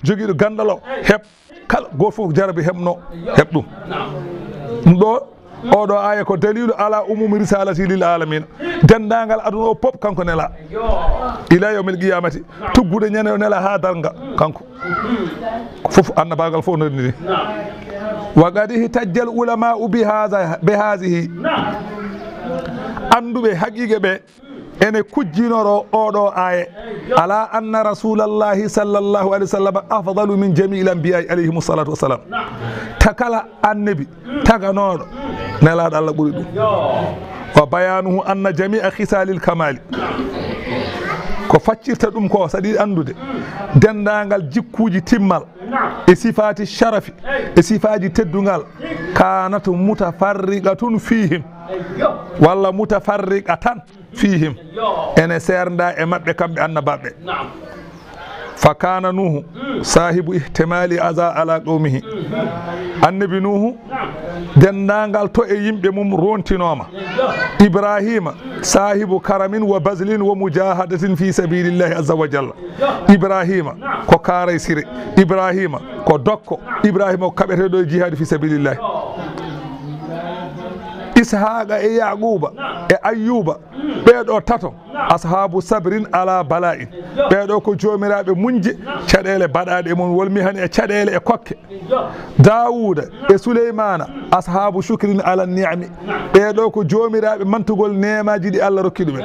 Jogiiɗo ganndal o, heɓ. Kala gooto fof jarabi heɓno, heɓ ɗum. Ɗum ɗo, oɗo aaya ko daliilu ala umumi risalati lil alamina. Denndaangal aduna o pop kanko nela. Ila yawmil qiyamati. Tuggude ñande o nela haa darnga kanko. Fof annabaagal fof no renndini. Wa qad ihtajjal ulama'u bi hadha, bi hadhihi. Annduɓe haqiiqe ɓe ene kujjinoro oɗo aaye, ala anna rasulallahi sallallahu alaihi wasallam afdalu min jami'il anbiya'i alayhimu salatu wassalam. Ta kala annabi taganooɗo, nelaaɗo Allah ɓuri ɗum. Wa bayanuhu anna jami'a khisalil kamali, ko faccirta ɗum ko, saɗi anndude denndaangal jikkuuji timmal, e sifaati sharafi, e sifaaji teddungal, kanat mutafarriqatun fihim, walla mutafarriqatan fihim, ene seernda e maɓɓe kamɓe annabaaɓe. Fa kana Nuhu sahibu ihtimali aza ala qawmihi. Annabi Nuhu, denndaangal to e yimɓe mum rontinooma. Ibrahima, Saahibu karamin wa bazlin wa mujahadatin fi sabilillahi azza wa jalla. Ibrahima ko Kaaray Sire. Ibrahima ko Dokko. Ibrahima ko kaɓeteeɗo e jihaadi fi sabilillahi. Ishaaqa e Yaquuba e Ayyuuba, ɓee ɗoo tato, ashaabu sabrin ala bala'in. Ɓee ɗoo ko joomiraaɓe muñje, caɗeele baɗaaɗe e mum, wal mihani, e caɗeele e kokke. Daawuuda e Suleymaana, ashaabu shukrin ala ni'ami. Ɓee ɗoo ko joomiraaɓe mantugol neemaaji ɗi Allah rokki ɗumen.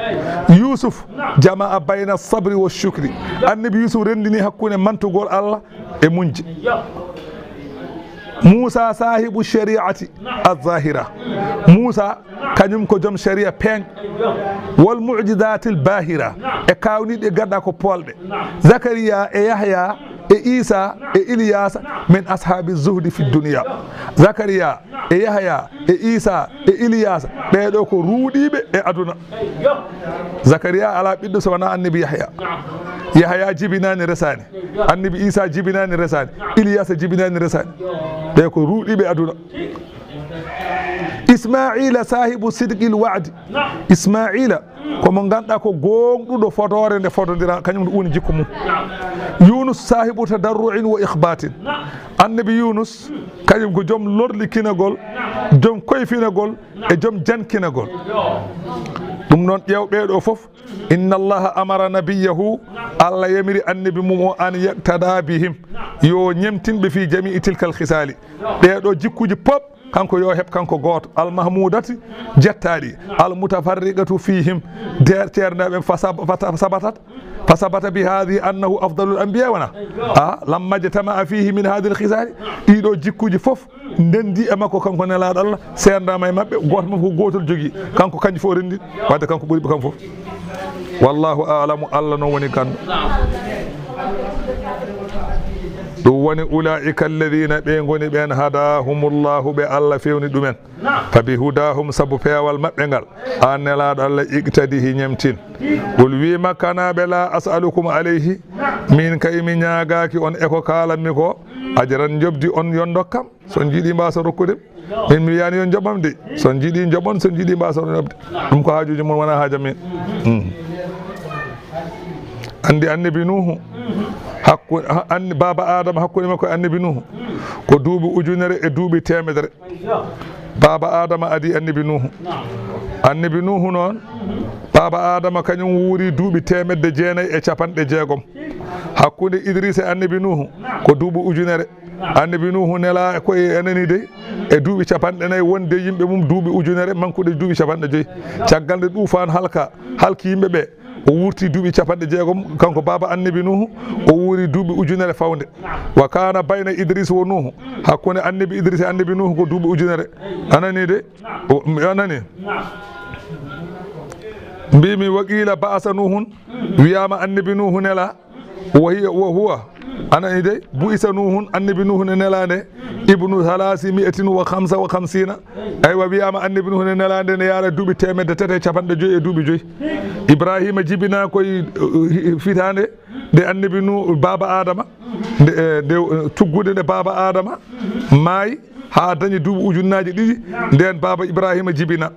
Yuusuf jama'a bayna sabri wa shukri. Annabi Yuusuf renndini hakkunde mantugol Allah e muñje. Muusa saahibu shari'ati az-zahira. Muusa kañum ko joom shari'a peeñ. Wal mu'jizatil bahira, e kawniiɗe gadda ko poolɗe. Zakariya e Yahya e Isa e Iliyasa min ashaabi zuhdi fi dunya. Zakariya e Yahya e Isa e Iliyasa, ɓee ɗoo ko ruuɗiiɓe e aduna. Zakariya alaa ɓiɗɗo so wonaa annabi Yahya. Yahya jibinaani resaani. Annabi Isa jibinaani resaani. Iliyasa jibinaani resaani. Ɓee ko ruuɗiiɓe aduna. Ismaila saahibu sidqil wa'di. Ismaila ko mo ngannduɗaa ko gooŋɗuɗo fodoore nde fodondira, kañum woni jikku mum. Yunus saahibu tadarru'in wa ikhbatin. Annabi Yunus kañum ko joom lorlikinagol, joom koyfinagol e joom jankinagol. Ɗum noon, ƴeew ɓee ɗoo fof. Inna Allaha amara nabiyyahu, Allah yamiri annabi mum o an yaqtada bihim, yo ñemtin ɓe fi jami'i tilkal khisaali. Ɗee ɗoo jikkuuji pop, kanko yo heɓ, kanko gooto. Al mahmudati, jettaaɗi. Al mutafarriqatu fihim, der-, ceernaaɓe fa sab-, fa ta-, sabatat, fa sabata bi hadhihi annahu afdalul anbiya, wona? A, lamma jtama'a fihi min hadhihi al khisaali, ɗii ɗoo jikkuuji fof ndenndi e makko, kanko nelaaɗo Allah, seerndaama e maɓɓe, gooto fof ko gootol jogii, kanko kanji fof renndi, wadde kanko ɓuri ɓe kam fof. Wallahu a'lamu, Allah noon woni ganndo. Ɗum woni, ulaa'ika alladhina, ɓe ngoni ɓeen, hadahumullahu, ɓe Allah fewni ɗumen. Fa bi hudahum, sabu peewal maɓɓe ngal, an nelaaɗo Allah, iqtadihi, ñemtin. Qul, wi Makkanaaɓe, la as'alukum alayhi, min kay mi ñaagaaki on e ko kaalanmi ko, ajran, njoɓdi, on yo on ndokkam. So on njiɗi, mbaasa rokkude. Min mi wiyaani yo on njoɓam de. So on njiɗi, njoɓon. So on njiɗi, mbaasa on njoɓde. Ɗum ko haajuuji mon, wonaa haaju amin. Hmm. Anndi annabi Nuuhu, hakku-, ha-, anndi baaba Aadama, hakkunde makko e annabi Nuuhu ko duuɓi ujunere e duuɓi teemedere. Baaba Aadama adii annabi Nuuhu. Annabi Nuuhu noon, baaba Aadama kañum wuuri duuɓi teemedde jeenayi e capanɗe jeegom. Hakkunde Idriisa e annabi Nuuhu ko duuɓi ujunere. Annabi Nuuhu nelaa ko e, a nanii dey, e duuɓi capanɗe nayi, wonde yimɓe mum duuɓi ujunere, mankude duuɓi capanɗe joyi. Caggal nde duufaan halka, halki yimɓe ɓe, o wuurti duuɓi capanɗe jeegom, kanko baaba annabi Nuuhu, o wuuri duuɓi ujunere fawnde. Wa kaana bayna Idriisa wa Nuuhu, hakkunde annabi Idriisa e annabi Nuuhu ko duuɓi ujunere. A nanii de? O, a nanii? Mbiimi, wa qiila ba'asa Nuuhun, wiyaama annabi Nuuhu nelaa. Wa hiya, wa huwa, a nanii de, bu'isa Nuuhun, annabi Nuuhu ne nelaande, ibnu thalaasi mi'atin wa khamsa wa khamsiina. Aywa, wiyaama annabi Nuuhu ne nelaande ne yaara duuɓi teemedde tati e capanɗe joyi e duuɓi joyi. Ibraahiima jibinaa koye, uh, hi-, fitaande nde annabi Nuuhu, baaba Aadama, nde, eh, nde, eh, tuggude nde baaba Aadama maayi, haa dañi duuɓi ujunnaaji ɗiɗi, ndeen baaba Ibraahiima jibina.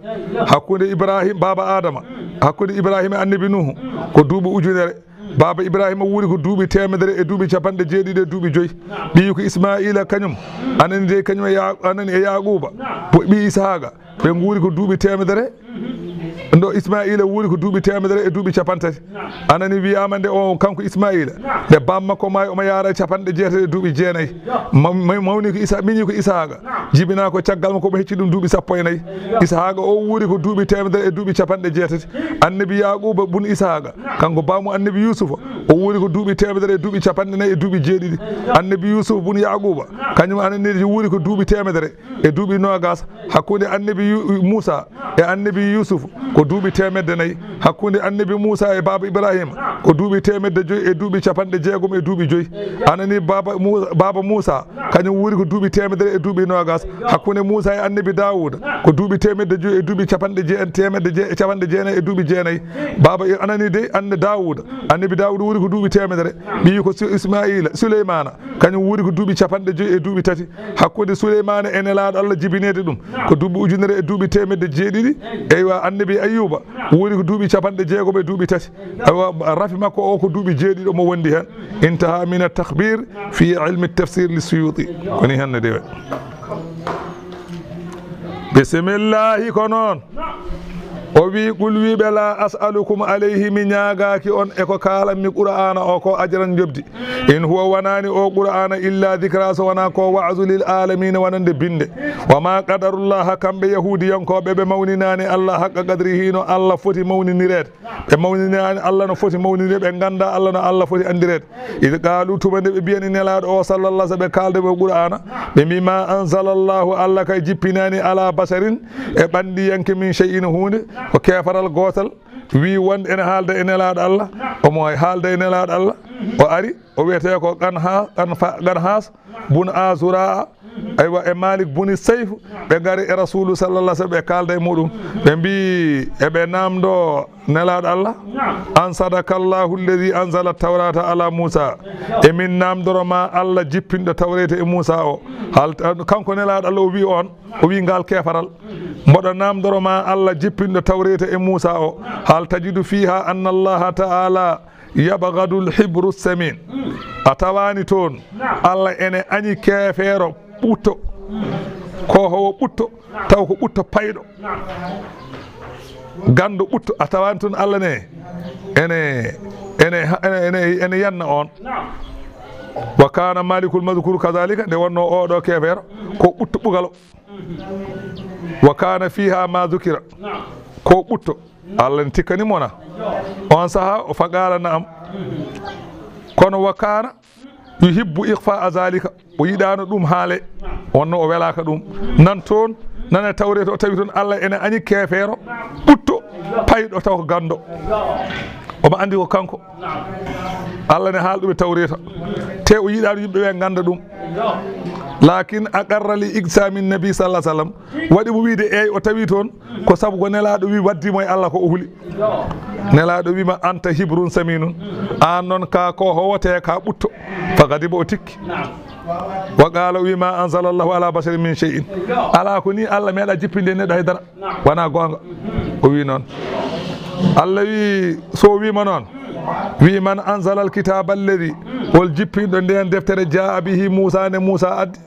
Hakkunde Ibraahiim, baaba Aadama, hakkunde Ibraahiima e annabi Nuuhu ko duuɓi ujunere. Baaba Ibraahiima wuuri ko duuɓi teemedere e duuɓi capanɗe jeeɗiɗi e duuɓi joyi. Ɓiyi ko Ismaa'iila kañum, a nanii de, kañum e Ya-, a nanii, e Yaaquuba, bo-, ɓii Ishaaqa, ɓe nguuri ko duuɓi teemedere. Ndo Ismaa'iila wuuri ko duuɓi teemedere e duuɓi capanɗe tati. A nanii, wiyaama nde o, kanko Ismaa'iila, nde baam makko maayi, omo yaara capanɗe jeetati e duuɓi jeenayi. Ma-, ma-, mawni ko Isa-, miñi ko Ishaaqa. Jibinaa ko caggal makko, omo hecci ɗum duuɓi sappo e nayi. Ishaaqa o wuuri ko duuɓi teemedere e duuɓi capanɗe jeetati. Annabi Yaaquuba bun Ishaaqa, kanko baamu annabi Yuusufa, o wuuri ko duuɓi teemedere e duuɓi capanɗe nayi e duuɓi jeeɗiɗi. Annabi Yuusufa bun Yaaquuba, kañum, a nanii de, wuuri ko duuɓi teemedere e duuɓi noogas. Hakkunde annabi Yu-, Muusa e annabi Yuusuf ko duuɓi teemedde nayi. Hakkunde annabi Muusa e baaba Ibraahiima ko duuɓi teemedde joyi e duuɓi capanɗe jeegom e duuɓi joyi. A nanii, baaba Mu-, baaba Muusa kañum wuuri ko duuɓi teemedere e duuɓi noogas. Hakkunde Muusa e annabi Daawuuda ko duuɓi teemedde joyi e duuɓi capanɗe jee-, teemedde jee-, capanɗe jeenayi e duuɓi jeenayi. Baaba, a nanii de, annabi Daawuuda, annabi Daawuuda wuuri ko duuɓi teemedere. Ɓiyi ko Su-, Ismaa'iila, Suleymaana, kañum wuuri ko duuɓi capanɗe joyi e duuɓi tati. Hakkunde Suleymaana e nelaaɗo Allah jibineede ɗum ko duuɓi ujunere e duuɓi teemedde jeeɗiɗi. Eywa, annabi Ayyuba wuuri ko duuɓi capanɗe jeegom e duuɓi tati. Eywa, rafi makko o ko duuɓi jeeɗiɗo mo wondi heen. Intaha min at-takhbir fi ilmi at-tafsir li Suyuti. Woni heen ne dewe. Bisimillahi, ko noon. O wi, qul, wiɓe, la as'alukum alayhi, mi ñaagaaki on e ko kaalanmi Qur'aana o ko ajran, njoɓdi. In huwa, wanaani o Qur'aana, illa dhikra, so wonaa ko wa'zu lil aalamiina, wonande binde. Wa ma qadarullaha, kamɓe Yahuudiyankooɓe, ɓe mawninaani Allah haqqa qadrihi, no Allah foti mawninireede. Ɓe mawninaani Allah no foti mawninireede, ɓe nganndaa Allah no Allah foti anndireede. Id qaalu, tuma nde ɓe mbiyani Nelaaɗo o, sallallahu alaihi wasallam, ɓe kaalda mo Qur'aana, ɓe mbi, ma anzalallahu, Allah kay jippinaani ala basharin, e ɓanndiyanke, min shay'in, huunde, ko keefaral gootal. Wi wonde ene haalda e Nelaaɗo Allah, omo haalda e Nelaaɗo Allah, o ari, o wiyetee ko Qanha-, Qanfa-, Qanhas bun Azura, aywa, e Malik buni Sayf, ɓe ngari e Rasulu, sallallahu alaihi wasallam, ɓe kaalda e muɗum. Ɓe mbi, eɓe naamndo Nelaaɗo Allah, an sadakallahu alladhi anzala tawrata ala Musa. Emin naamndoro ma Allah jippinɗo Tawreeta e Musa o. Hal, kanko Nelaaɗo Allah o wi on, o wi ngal keefaral. Mboɗo naamndoro ma Allah jippinɗo Tawreeta e Musa o. Hal tajidu fiha anna Allaha ta'ala yabghadul hibru samin. A tawaani toon Allah ene añi keefeero ɓutto. Ko howo ɓutto, taw ko ɓutto payɗo. Ganndo ɓutto, a tawaani toon Allah ne ene, ene, ene, ene, ene yanna on. Wa kana malikul mazkur kadhalika, nde wonno oɗo keefeero ko ɓutto ɓugalo. Wa kana fiha ma dhukira, ko ɓutto. Allah ne tikkani mona. On saha o faqala na'am. Kono wa kana yuhibbu ikhfa zalika. O yiɗaano ɗum haale. Wonno o welaaka ɗum. Nan toon, nan e Tawreeta o tawi toon Allah ene añi keefeero, ɓutto, payɗo taw ko ganndo. Omo anndi ko kanko. Allah ne haal ɗum e Tawreeta. Te o yiɗaano yimɓe ɓe ngannda ɗum. Lakin aqarra li iqsami nabi sallallahu alaihi wasallam. Waɗi mo wiide eey, o tawi toon ko sabu ko Nelaaɗo wi waddi mo e Allah ko o huli. Nelaaɗo wi ma, anta hibrun saminun. Aan noon ka ko howote ka ɓutto. Fa gadiba, o tikki. Wa qala, o wi ma anzalallahu ala basharin min shay'in. Ala ko ni Allah meeɗa jippinde neɗɗo haydara. Wona goonga. O wi noon. Allah wi, so o wi ma noon, wi man anzala alkitaba alladhi, hol jippinɗo nden deftere, jaa bihi Musa, nde Musa addi.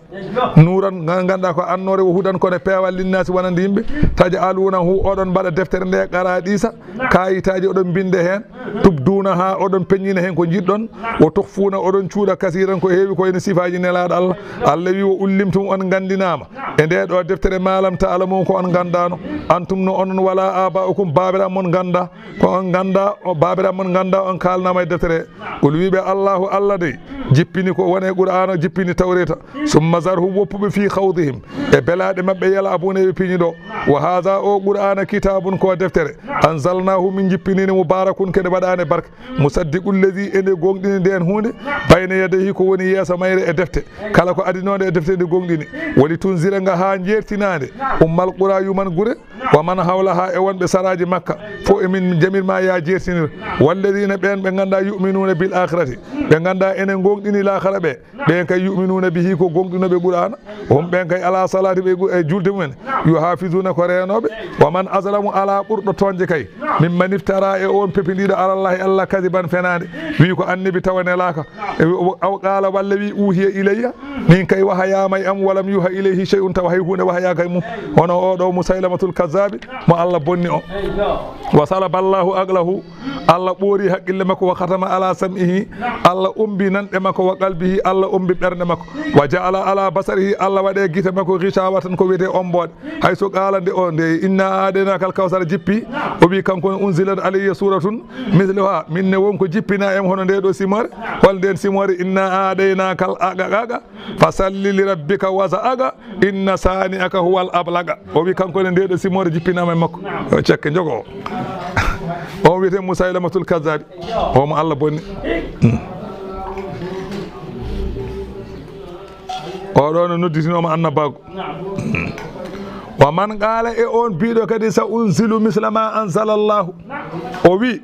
Nuuran, ngal ngannduɗaa ko annoore, wo hudan, kono peewal, linnaasi, wonande yimɓe. Taj'aluunahu, oɗon mbaɗa deftere nde, qaraɗiisa, kaayitaaji, oɗon mbinnda heen. Tubduunaha, oɗon peññina heen ko njiɗɗon. Wa tukhfuuna, oɗon cuuɗa, kasiiran, ko heewi, ko ene sifaaji Nelaaɗo Allah. Allah wi, wa ullimtum, on nganndinaama e nde ɗo deftere, ma lam ta'lamu, ko on nganndaano. Antum, no onon, wala abaa'ukum, baabiraaɓe mon nganndaa. Ko on nganndaa, o baabiraaɓe mon nganndaa, on kaalnaama e deftere. Qul, wiɓe, Allahu, Allah dey, jippini ko woni e Qur'aana, jippini Tawreeta. Summa zarhum, woppuɓe, fi khawdihim, e belaaɗe maɓɓe, yal'abuuna, eɓe piñi ɗo. Wa haadha, o Qur'aana, kitaabun, ko deftere. Anzalnaahu, min jippinii nde, mubaarakun, kede waɗaande barke. Musaddiqu lladhi, ene gooŋɗini ndeen huunde, bayna yadayhi, ko woni yeeso mayre e defte. Kala ko adinoo nde e defte, nde gooŋɗini. Wali tunzira, nga haa jeertinaande, ummal qura, yuman gure, wa man hawlaha, e wonɓe saraaji Makka fof, e min jamirma ya jeertinir. Walladina, ɓeen ɓe ngannduɗaa, yu'minuuna bil akhirati, ɓe ngannduɗaa ene gooŋɗini laakhara ɓe, ɓeen kay yu'minuuna bihi, ko gooŋɗinooɓe Qur'aana, hum, ɓeen kay, ala salati, ɓe e julde mumen, yuhafizuna, ko reenooɓe. Wa man azlamu, alaa ɓurɗo tooñde kay, mimman iftara, e on pepindiiɗo, alallahi, Allah, kadiban, fenaande, wi ko annabi tawa nelaaka, aw qala, walla wi, uhiya ilayya, min kay wahayaama e am, walam yuha ilayhi shay'un, tawa hay huunde wahayaaka e mum. Hono oɗo Musaylamatul Kazzaabi, mo Allah bonni o. Wa salaballahu aqlahu, Allah ɓoori haqqille makko, wa khatama ala sam'ihi, Allah ombi nanɗe makko, wa qalbihi, Allah ombi ɓernde makko, wa ja'ala ala basarihi, Allah waɗi e gite makko, ghishawatan, ko wiyetee omboode. Hay so qaala nde o, nde inna a'daynaka al-kawsara jippi, o wi kanko ne, unzilat alayya suratun mithluha, min ne won ko jippina em hono nde ɗo simoore. Hol nden simoore? Inna a'daynaka al-aqaqa, fa salli li rabbika was'aq, inna sani'aka huwal ablaq. O wi kanko ne nde ɗo simoore jippinama e makko. O cekke jogo o. O wiyete Musaylamatul Kazzabi. O mo Allah bonni. Hmm. Oɗo no nodditinooma annabaagu. Wa man qaala, e on biiɗo kadi, sa unzilu misla ma anzala Allahu. O wi,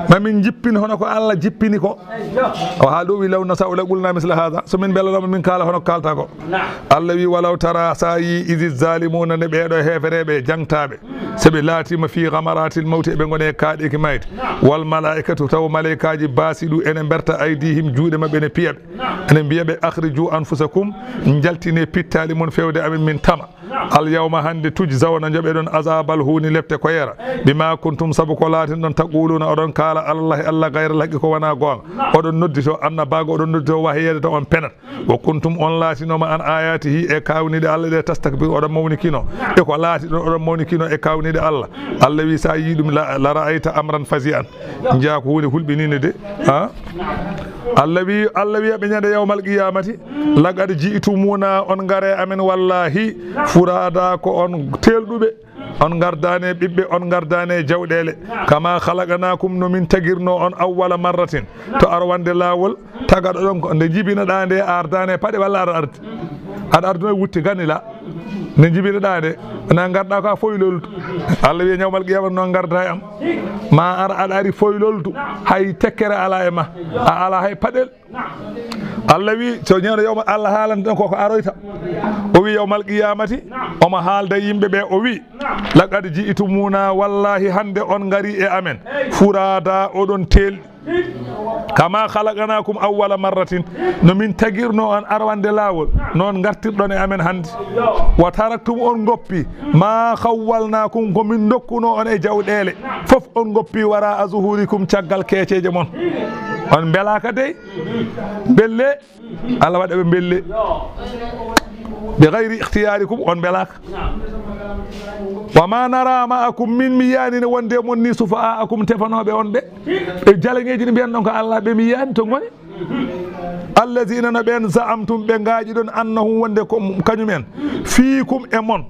Ma min jippin hono ko Allah jippini ko. O haali ɗo wi, "Law nasha'u la qulna misla hadha." So min mbelanooma min kaala hono ko kaalta ko. Allah wi, "Walaw tara, sa yi izi zalimuna, nde ɓeeɗo heefereeɓe jangtaaɓe, so ɓe laatiima fi ghamaratil mawti, eɓe ngoni e kaaɗeeki mayde. Wal malaikatu, taw malaikaaji basidu ene mberta aydihim, juuɗe maɓɓe ene piya ɓe. Ene mbiya ɓe, 'Akhriju anfusakum, njaltine pittaali mon fewde amen min tama.' Al yawma, hannde, tujzawna, njoɓeɗon, azabal huuni, lepte koyera, bima kuntum, sabu ko laatinɗon, taquluna, oɗon kaala, alallahi, Allah, gayral haqqi, ko wona goonga. Oɗon noddito annabaago, oɗon noddito wahayeede, taw on penat. Wa kuntum, on laatinooma, an ayatihi, e kawniɗe Allah ɗe, tastakbiru, oɗon mawnikino. E ko laatiɗon, oɗon mawnikino e kawniɗe Allah. Allah wi, sa yi ɗum, la, la ra'ayta amran fazi'an. Njiya ko huunde hulɓiniinde de. Ha? Allah wi, Allah wiya ɓe ñande yawmal qiyamati, "Laqad ji'tumuna, on ngare amen wallahi, furada, ko on telɗuɓe, on ngardane ɓiɓɓe, on ngardane jawɗeele, kama khalaqnakum, no min tagirno on, awwala marratin, to arwande laawol, tagaɗo ɗon ko nde jibinoɗa nde, a ardane paɗe walla aɗa ardi, aɗa arduno wutte ganila, nde jibinoɗa nde, na ngarɗa ko a foyloldu." Allah wiya, "Yawmal qiyamati noon ngarda e am, ma ar aɗa ari foyloldu, hay tekkere ala e ma, a ala hay paɗel." Allah wi, so ñande yawma Allah haalanta ɗon koko aroyta. O wi yawmal qiyamati, omo haalda yimɓe ɓe, o wi, "Laqad ji'tumuna, wallahi hande on ngari e amen, furada, oɗon telɗi. Kama khalaqnakum awwala marratin, no min tagirno on arwande laawol, noon ngartirɗon e amen hande. Wa taraktum, on ngoppi, ma khawwalnakum, ko min dokkuno on e jawɗeele, fof on ngoppi, wara'a zuhurikum, caggal keeceeje mon. On mbelaka dey, mbelle." Allah waɗa ɓe mbelle. "Bi ghayri ikhtiyarikum, on mbelaka. Wa ma nara ma'akum, min mi yiyaani ne wonde e mon ni, shufa'a'akum, tefanooɓe on ɓe." Ɓe jalaŋeeji ɗi mbiyan ɗon ko Allah, ɓe mi yiyaani to ngoni. "Allazina, no ɓen, za'amtum, ɓe ngaaƴi ɗon, annahum, wonde ko kañum en, fiikum, e mon,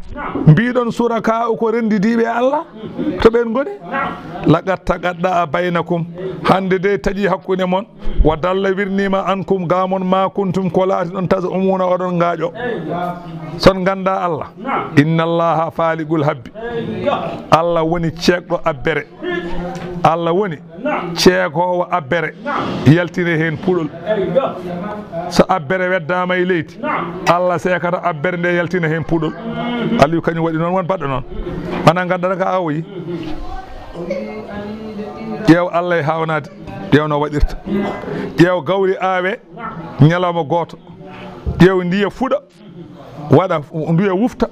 mbiɗon, shuraka'u, ko renndidiiɓe e Allah, to ɓen ngoni. Laqad taqatta'a baynakum, hande de taƴi hakkunde mon. Wa dalla, wirniima, ankum, ga mon, ma kuntum, ko laatiɗon, taz'umuna, oɗon ngaaƴo. Son ngannda Allah. Inna Allaha faliqul habbi. Allah woni ceekɗo abbere. Allah woni ceekoowo abbere, yaltine heen puɗol. So abbere weddaama e leydi, Allah seekata abbere nde, yaltina heen puɗol." Aliyu kañum waɗi noon, won baɗɗo noon. Wona ngannda ka awoyi. Ƴeew Allah e hawnaade, ƴeew no waɗirta. Ƴeew gawri aawe ñalawma gooto. Ƴeew ndiya fuɗa, waɗa, nduya wufta,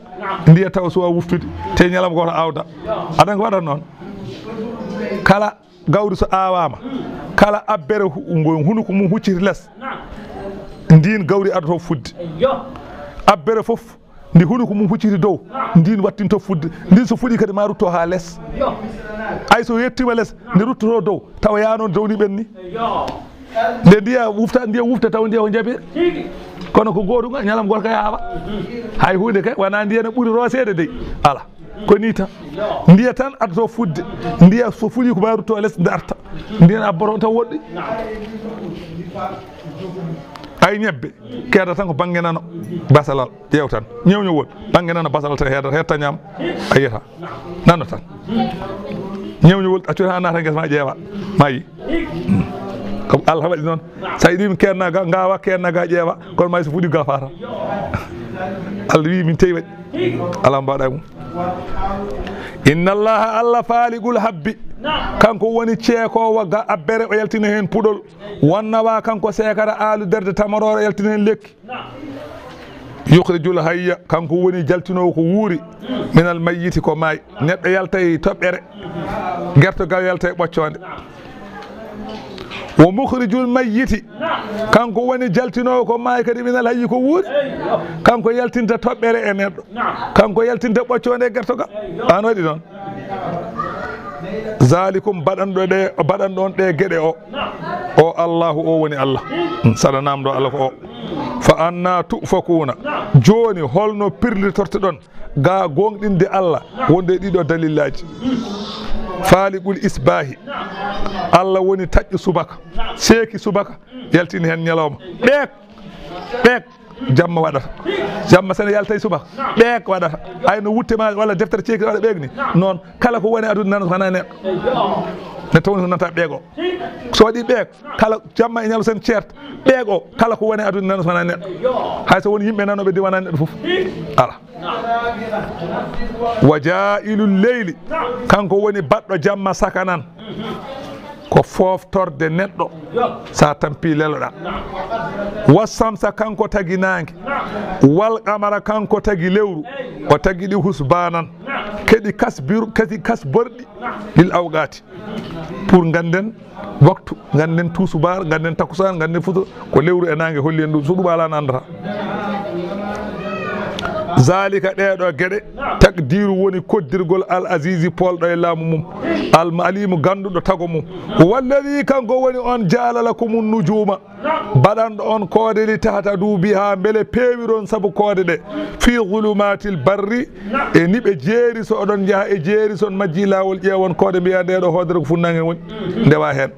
ndiya tawa suwa wuftude, te ñalawma gooto awda. Aɗa ko waɗata noon. Kala gawri so awaama, kala abbere hu-, ngo hunuko mum hucciti les, ndin gawri adoto fudde. Abbere fof, ndi hunuko mum hucciti dow, ndin wattinto fudde. Ndin so fuɗi kadi ma rutto haa les. Ay so yettima les, nde ruttoto dow, tawa yaa noon dow ni ɓenni. Nde ndiya wufta, ndiya wufta taw ndiya ko jaɓir. Kono ko gooto nga, ñalam gooto ka yaawa. Hay huunde kay, wona ndiya ne ɓuri rooseede dey. Ala. Ko ni tan. Ndiya tan addoto fudde. Ndiya so fuɗi ko ma rutto les, nde arta. Ndiyan abboto taw woɗɗi. Ay ñebbe, keeda tan ko bannge nano, basalal, ƴeew tan. Ñewñewol, bannge nano, basalal tan heeda, hetta ñaam. A yiyata. Nano tan. Ñewñewol, a cuta naata ngesa ma ƴeewa. Ma yi. Hmm. Ko Allah waɗi noon. Sa yiɗi mi keenna ga, ngawa keenna ga ƴeewa. Kono may so fuɗi ga fata. Allah wi min tewi waɗi. Ala mbaɗa mum. Inna Allaha, Allah faliqul habbi. Kanko woni ceekoowo ga abbere, o yaltina heen puɗol. Wannawa kanko seekata aalu derde tamoroore, yaltina heen lekki. Yukhrijul hayya, kanko woni jaltinoowo ko wuuri, minal mayyiti, ko maayi. Neɗɗo yaltay toɓɓere, gertogal yaltay ɓoccoonde. Wa mukhrijul mayyiti, kanko woni jaltinoowo ko maayi kadi, minal hayyi, ko wuuri. Kanko yaltinta toɓɓere e neɗɗo, kanko yaltinta ɓoccoonde e gertogal. An waɗi noon. Zalikum, baɗanɗo ɗe, baɗanɗo on ɗe geɗe o, o Allahu, o woni Allah. Hmm, saɗa namdo Allah ko o. Fa anna tu'fakuna. Jooni, holno pirlitortoɗon ga gooŋɗinde Allah wonde e ɗiɗo dalillaaji? Faliqul isbahi. Allah woni taƴƴo subaka, seeki subaka, yaltini heen ñalawma. Ɓeek, ɓeek. Jamma waɗata. Jamma sene yalta e subaka. Ɓeek waɗata. Ay no wutte ma walla deftere ceeki waɗa ɓeek ni. Noon kala ko woni aduna nana ko hana neɗɗo. Ne tawni ko nanta ɓeego. So waɗi ɓeeg, kala jamma e ñalo sen ceerta. Ɓeego, kala ko woni aduna nano so wona neɗɗo. Hay so woni yimɓe nanoɓe de wona neɗɗo fof. Ala. Wa jaa'ilul leyli, kanko woni baɗɗo jamma sakanan. Ko fooftorde neɗɗo, sa tampi leloɗa. Wa samsa, kanko tagi naange. Wal qamara, kanko tagi lewru. O tagi ɗi husbanan. Kadi kasbiru, kadi kasborɗi lil awqaati. Pour ngannden waktu, ngannden tusubaar, ngannden takusaan, ngannden futu, ko lewru e naange holli en ɗum. So ɗum alaa, na anndata. Zalika, ɗee ɗoo geɗe, takdiru woni koddirgol al azizi, poolɗo e laamu mum, al alimu, gannduɗo tago mum. Huwa alladi, kanko woni on, jaala lakumun nujuuma, baɗanɗo on koode, li tahtadu biha, mbele peewiron sabu koode ɗe, fi zulumatil barri, e niɓe jeeri, so oɗon njaha e jeeri, so on majji laawol, ƴeewon koode, mbiya nde ɗo hoodere ko funnaange woni, ndewa heen.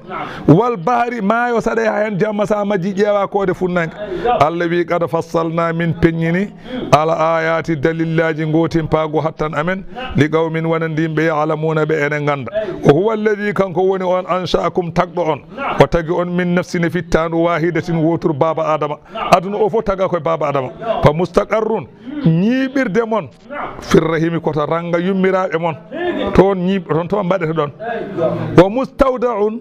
Wal bahri, maayo, saɗa yaha heen jamma, sa majji ƴeewa koode funnaange. Allah wi, qad fassalna, min peññini, al ayati, dalillaaji, gootimpaagu hattan amen, li qawmin, wonande yimɓe, ya'lamuna, ɓe ene ngannda. Wa huwa alladi, kanko woni on, ansha'akum, tagɗo on, o tagi on, min nafsin, e fittaandu, wahidatin, wooturu, baaba Adama. Aduna o fof taga koye baaba Adama. Fa mustaqarrun, ñiiɓirde mon, fir rahimi, ko to rannga yummiraaɓe mon. Toon ñiiɓ-, toon, toon mbaɗete ɗon. Wa mustawda'un,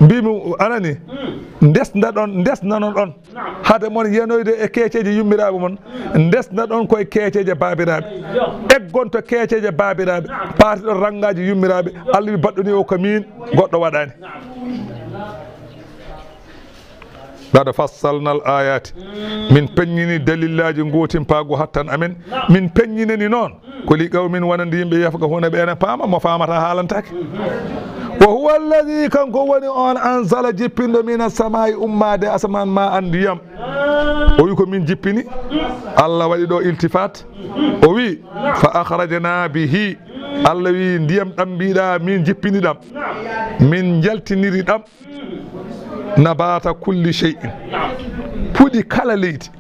mbimi, anani, ndesda ɗon, ndesdano ɗon. Hade mon yanoyde e keeceeje yummiraaɓe mon, ndesda ɗon koye keeceeje baabiraaɓe. Eggon to keeceeje baabiraaɓe, paati ɗon ranngaaji yummiraaɓe. Allah wi, baɗɗo ni o ko miin, goɗɗo waɗaani. Qad fassalna al ayati. Min peññini dalillaaji gootimpaagu hattan amen. Min peññinani noon. Ko li qawmin, wonande yimɓe, yafqahuna, ɓe ene paama, mo faamata haalantaake. Wa huwa alladi, kanko woni on, anzala, jippinɗo, mina samaa'i, ummaade asamaan, ma an, ndiyam. O wi ko min jippini. Allah waɗi ɗo iltifaat. O wi, fa akhrajna bihi. Allah wi, ndiyam ɗam mbiɗa min jippini ɗam, min njaltiniri ɗam. Nabata kulli shay'in. Puɗi kala leydi,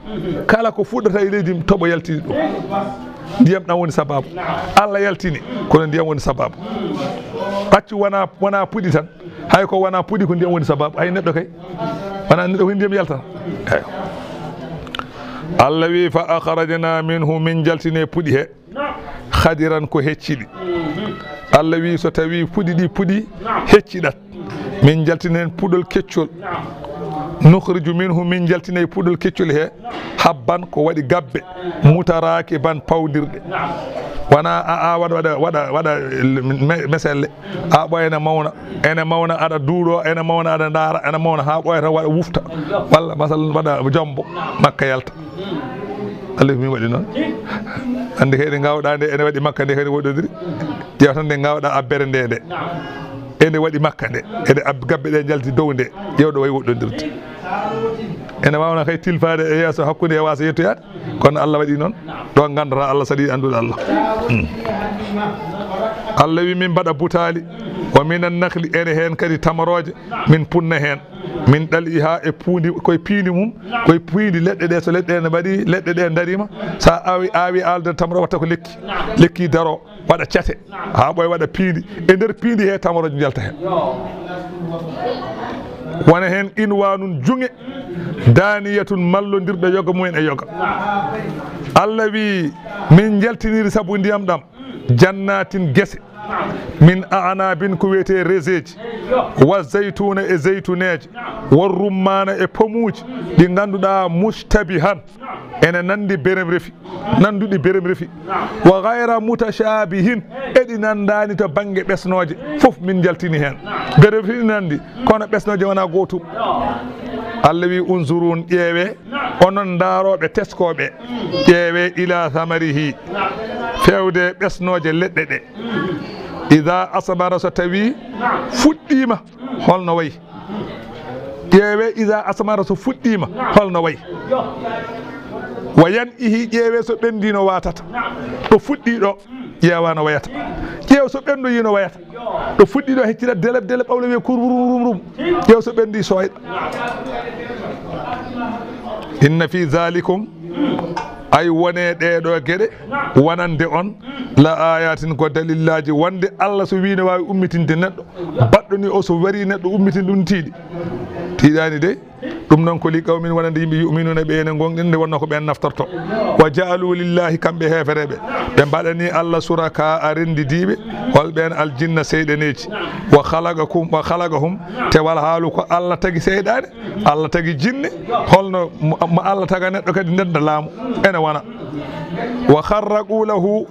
kala ko fuɗɗata e leydi, toɓo yaltini ɗum. Ndiyam ɗam woni sababu. Allah yaltini, kono ndiyam woni sababu. Accu wona, wona puɗi tan. Hay ko wona puɗi, ko ndiyam woni sababu. Hay neɗɗo kay, wona neɗɗo ko ndiyam yaltata. Eyo. Allah wi, fa akhrajna minhu, min njaltini e puɗi he. Khadiran, ko hecciɗi. Allah wi, so tawi puɗi ɗi puɗi hecciɗat, min njaltina heen puɗol keccol. Nukhriju minhu, min njaltina e puɗol keccol he, habban, ko waɗi gabbe, mutarakiban, pawdirɗe. Wona a, a waɗa, waɗa, waɗa, waɗa me-, meselle, a ɓooya ene mawna, ene mawna, aɗa duuɗo, ene mawna, aɗa ndaara, ene mawna, haa ɓooya tan waɗa wufta. Walla, masalan, waɗa jombo, makka yalta. Allah, min waɗi noon. Anndi kay, nde ngaawɗaa nde, ene waɗi makka nde kadi woɗɗondiri. Ƴeew tan nde ngaawɗaa abbere nde, nde ene waɗi makka nde, ene ab-, gabbe ɗe njalti dow nde, ƴeew ɗo wayi woɗɗondirde. Ene waawna kay tilfaade e yeeso hakkunde e waasa yettoyaade, kono Allah waɗi noon. Ɗo nganndataa Allah, saɗi anndude Allah. Hmm. Allah wi, min mbaɗa butaali, wa minan nakhli, ene heen kadi tamarooje, min punna heen. Min ɗal'iha, e puundi, koye piindi mum, koye piindi leɗɗe ɗe, so leɗɗe ɗe mbaɗi, leɗɗe ɗe ndariima, sa awi, awi alde tamro watta ko lekki, lekki daro, waɗa cate, haa ɓooya waɗa piindi, e nder piindi he tamroje njalta heen. Wona heen inwanun juŋe, daniyatun mallondirɗo yoga mumen e yoga. Allah wi, min njaltiniri sabu ndiyam ɗam, jannatin gese, min a'nabin ko wiyetee reseeji, wa zaytuna e zaytuneeje, wa rummaana e pomuuji ɗi ngannduɗaa mushtabihan ene nanndi berem refi, nannduɗi berem refi, wa gayra mutashabihin e ɗi nanndaani to bannge ɓesnooje, fof min njaltini heen. Berem refi ɗi nanndi, kono ɓesnooje wonaa gootum. Allah wi, unzurun, ƴeewe, onon ndaarooɓe teskooɓe, ƴeewe ila samarihi, feewde ɓesnooje leɗɗe ɗe. Ida asmara, so tawi fuɗɗiima, holno wayi? Ƴeewe ida asmara, so fuɗɗiima, holno wayi? Wa yan'ihi, ƴeewe so ɓenndii no waatata. Ɗo fuɗɗii ɗo, ƴeewa no wayata. Ƴeew so ɓenndoyii no wayata. Ɗo fuɗɗii ɗo heccirat deleb deleb, ɓawle wiye kur rum rum rum. Ƴeew so ɓenndii sooyɗa. Inna fi zalikum, Ay wone ɗee ɗoo geɗe wonande on, la ayatin ko dalillaaji wonde Allah so wii ne waawi ummitinde neɗɗo, baɗɗo ni o so wari neɗɗo ummitin ɗum tiiɗi. Tiiɗaani dey. Ɗum noon ko li qawmin wonande yimɓe yu'minuuna ɓe ene ngonɗin nde wonno ko ɓeen naftorto. Wa ja'alu lillahi kamɓe heefereɓe. Ɓe mbaɗani Allah suraka a renndidiiɓe. Hol ɓeen aljinna seyɗaneeji. Wa khalaqakum, wa khalaqahum. Te wal haalu ko Allah tagi seyɗaane. Allah tagi jinne, holno mo, mo Allah taga neɗɗo kadi ndenda laamu? Ene wona. Wa kharraqu lahu,